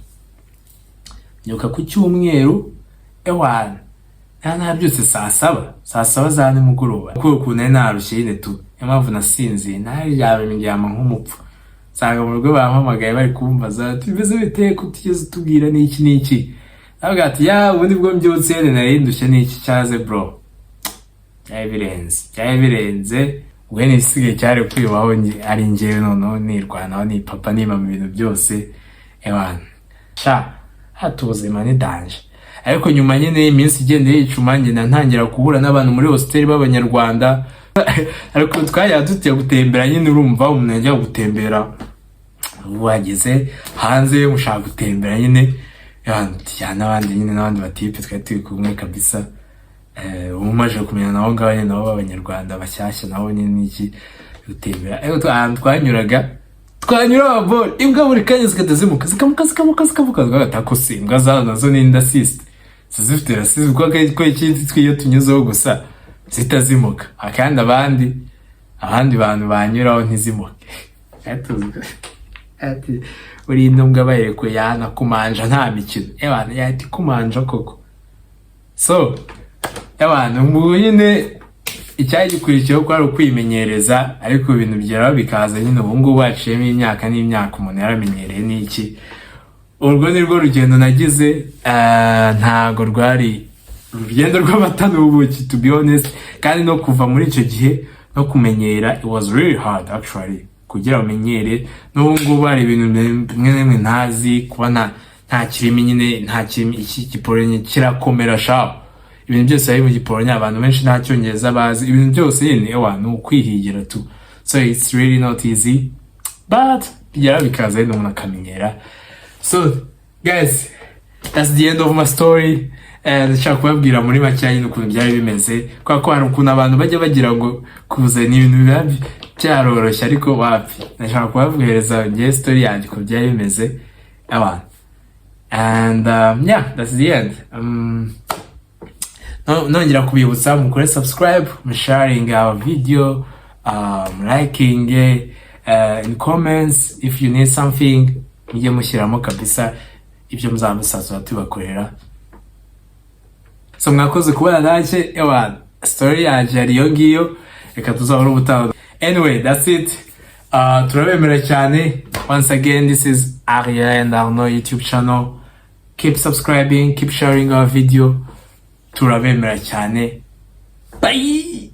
mbyuka ku cyumweru. Ewana nta nabyutse saa 7, saa 7 za nimugoroba, kubera ukuntu nari narushye nyine tu, niyo mpamvu nasinziye, naryamye ndyama nk'umupfu. Nsanga mu rugo bampamagaye, bari kumbaza ati: "Bimeze bite ko utigeze utubwira n'iki n'iki?" Navuga ati: "Ya, ubundi bwo mbyutse nari ndushye n'iki." Cyaze bro, byari birenze, byari birenze. Ubwo n'ibisigaye cyari kwibaho ari njyewe noneho nirwanaho, ni papa, nima mu bintu byose. Ewana sha, hata ubuzima ni danger. Ariko nyuma nyine iminsi igenda yicuma, ngenda ntangira guhura n'abantu muri hostel b'Abanyarwanda, ariko twajyaga tujya gutembera nyine. Urumva umuntu yajya gutembera, wageze hanze mushaka gutembera nyine, tujyana n'abandi nyine, n'abandi batipe twari turi kumwe kabisa. Ubu maje kumenya nabo ngabo nyine, nabo b'Abanyarwanda bashyashya, nabo nyine n'iki, gutembera. Ariko ahantu twanyuraga, twanyura ababore imbwa buri kanya zigahita zimuka, zikamuka, zikamuka, zikamuka. Twagata se imbwa zazo nazo ni raciste, ziba zifite racisme, kuko ko ikindi twe iyo tunyuzeho gusa zihita zimuka, kandi abandi bantu banyuraho ntizimuke. Ati uri mbwa bayirekuye yanakumanja, nta mikino, ebana yahita ikumanja koko. So abantu ubu nyine icyari gikurikiyeho ko ari ukwimenyereza, ariko ibintu bigeraho bikaza nyine. Ubu ngubu haciyemo imyaka n'imyaka, umuntu yaramenyereye n'iki. Urwo ni rwo rugendo nagize, ntago rwari urugendo rw'amata n'ubuki, to be honest. Kandi no kuva muri icyo gihe no kumenyera, it was really hard actually kugira umenyere. N'ubu ngubu hari ibintu bimwe na bimwe ntazi, kuba nta kirimi nyine, nta kirimi. Iki Gipolonye kirakomera shaho, ibintu byose bari mu Gipolonye, abantu benshi nta Cyongereza bazi, ibintu byose nyine ewa ni ukwihigira tu. So it's really not easy, but bigera bikaza nyine umuntu akamenyera. So guys, that's the end of my story. Ndashaka kubabwira muri make nyine ukuntu byari bimeze, kubera ko hari ukuntu abantu bajya bagira ngo kuza ni ibintu biba byaroroshye, ariko wapi. Ndashaka kubabwiriza ngewe story yanjye ukuntu byari bimeze abantu. And yeah, that's the end. Nongera kubibutsa mukore subscribe, musharing our video, liking, in comments if you need something, mujye mushyiramo kabisa ibyo muzaba musaza tubakorera. So mwakoze kubana nanjye. Ewa, story yanjye yari iyo ngiyo, reka tuzahora ubutaha. Anyway, that's it. Turabemera cyane. Once again, this is Ariel and Arnaud YouTube channel. Keep subscribing, keep sharing our video. Turabemera cyane. Bye.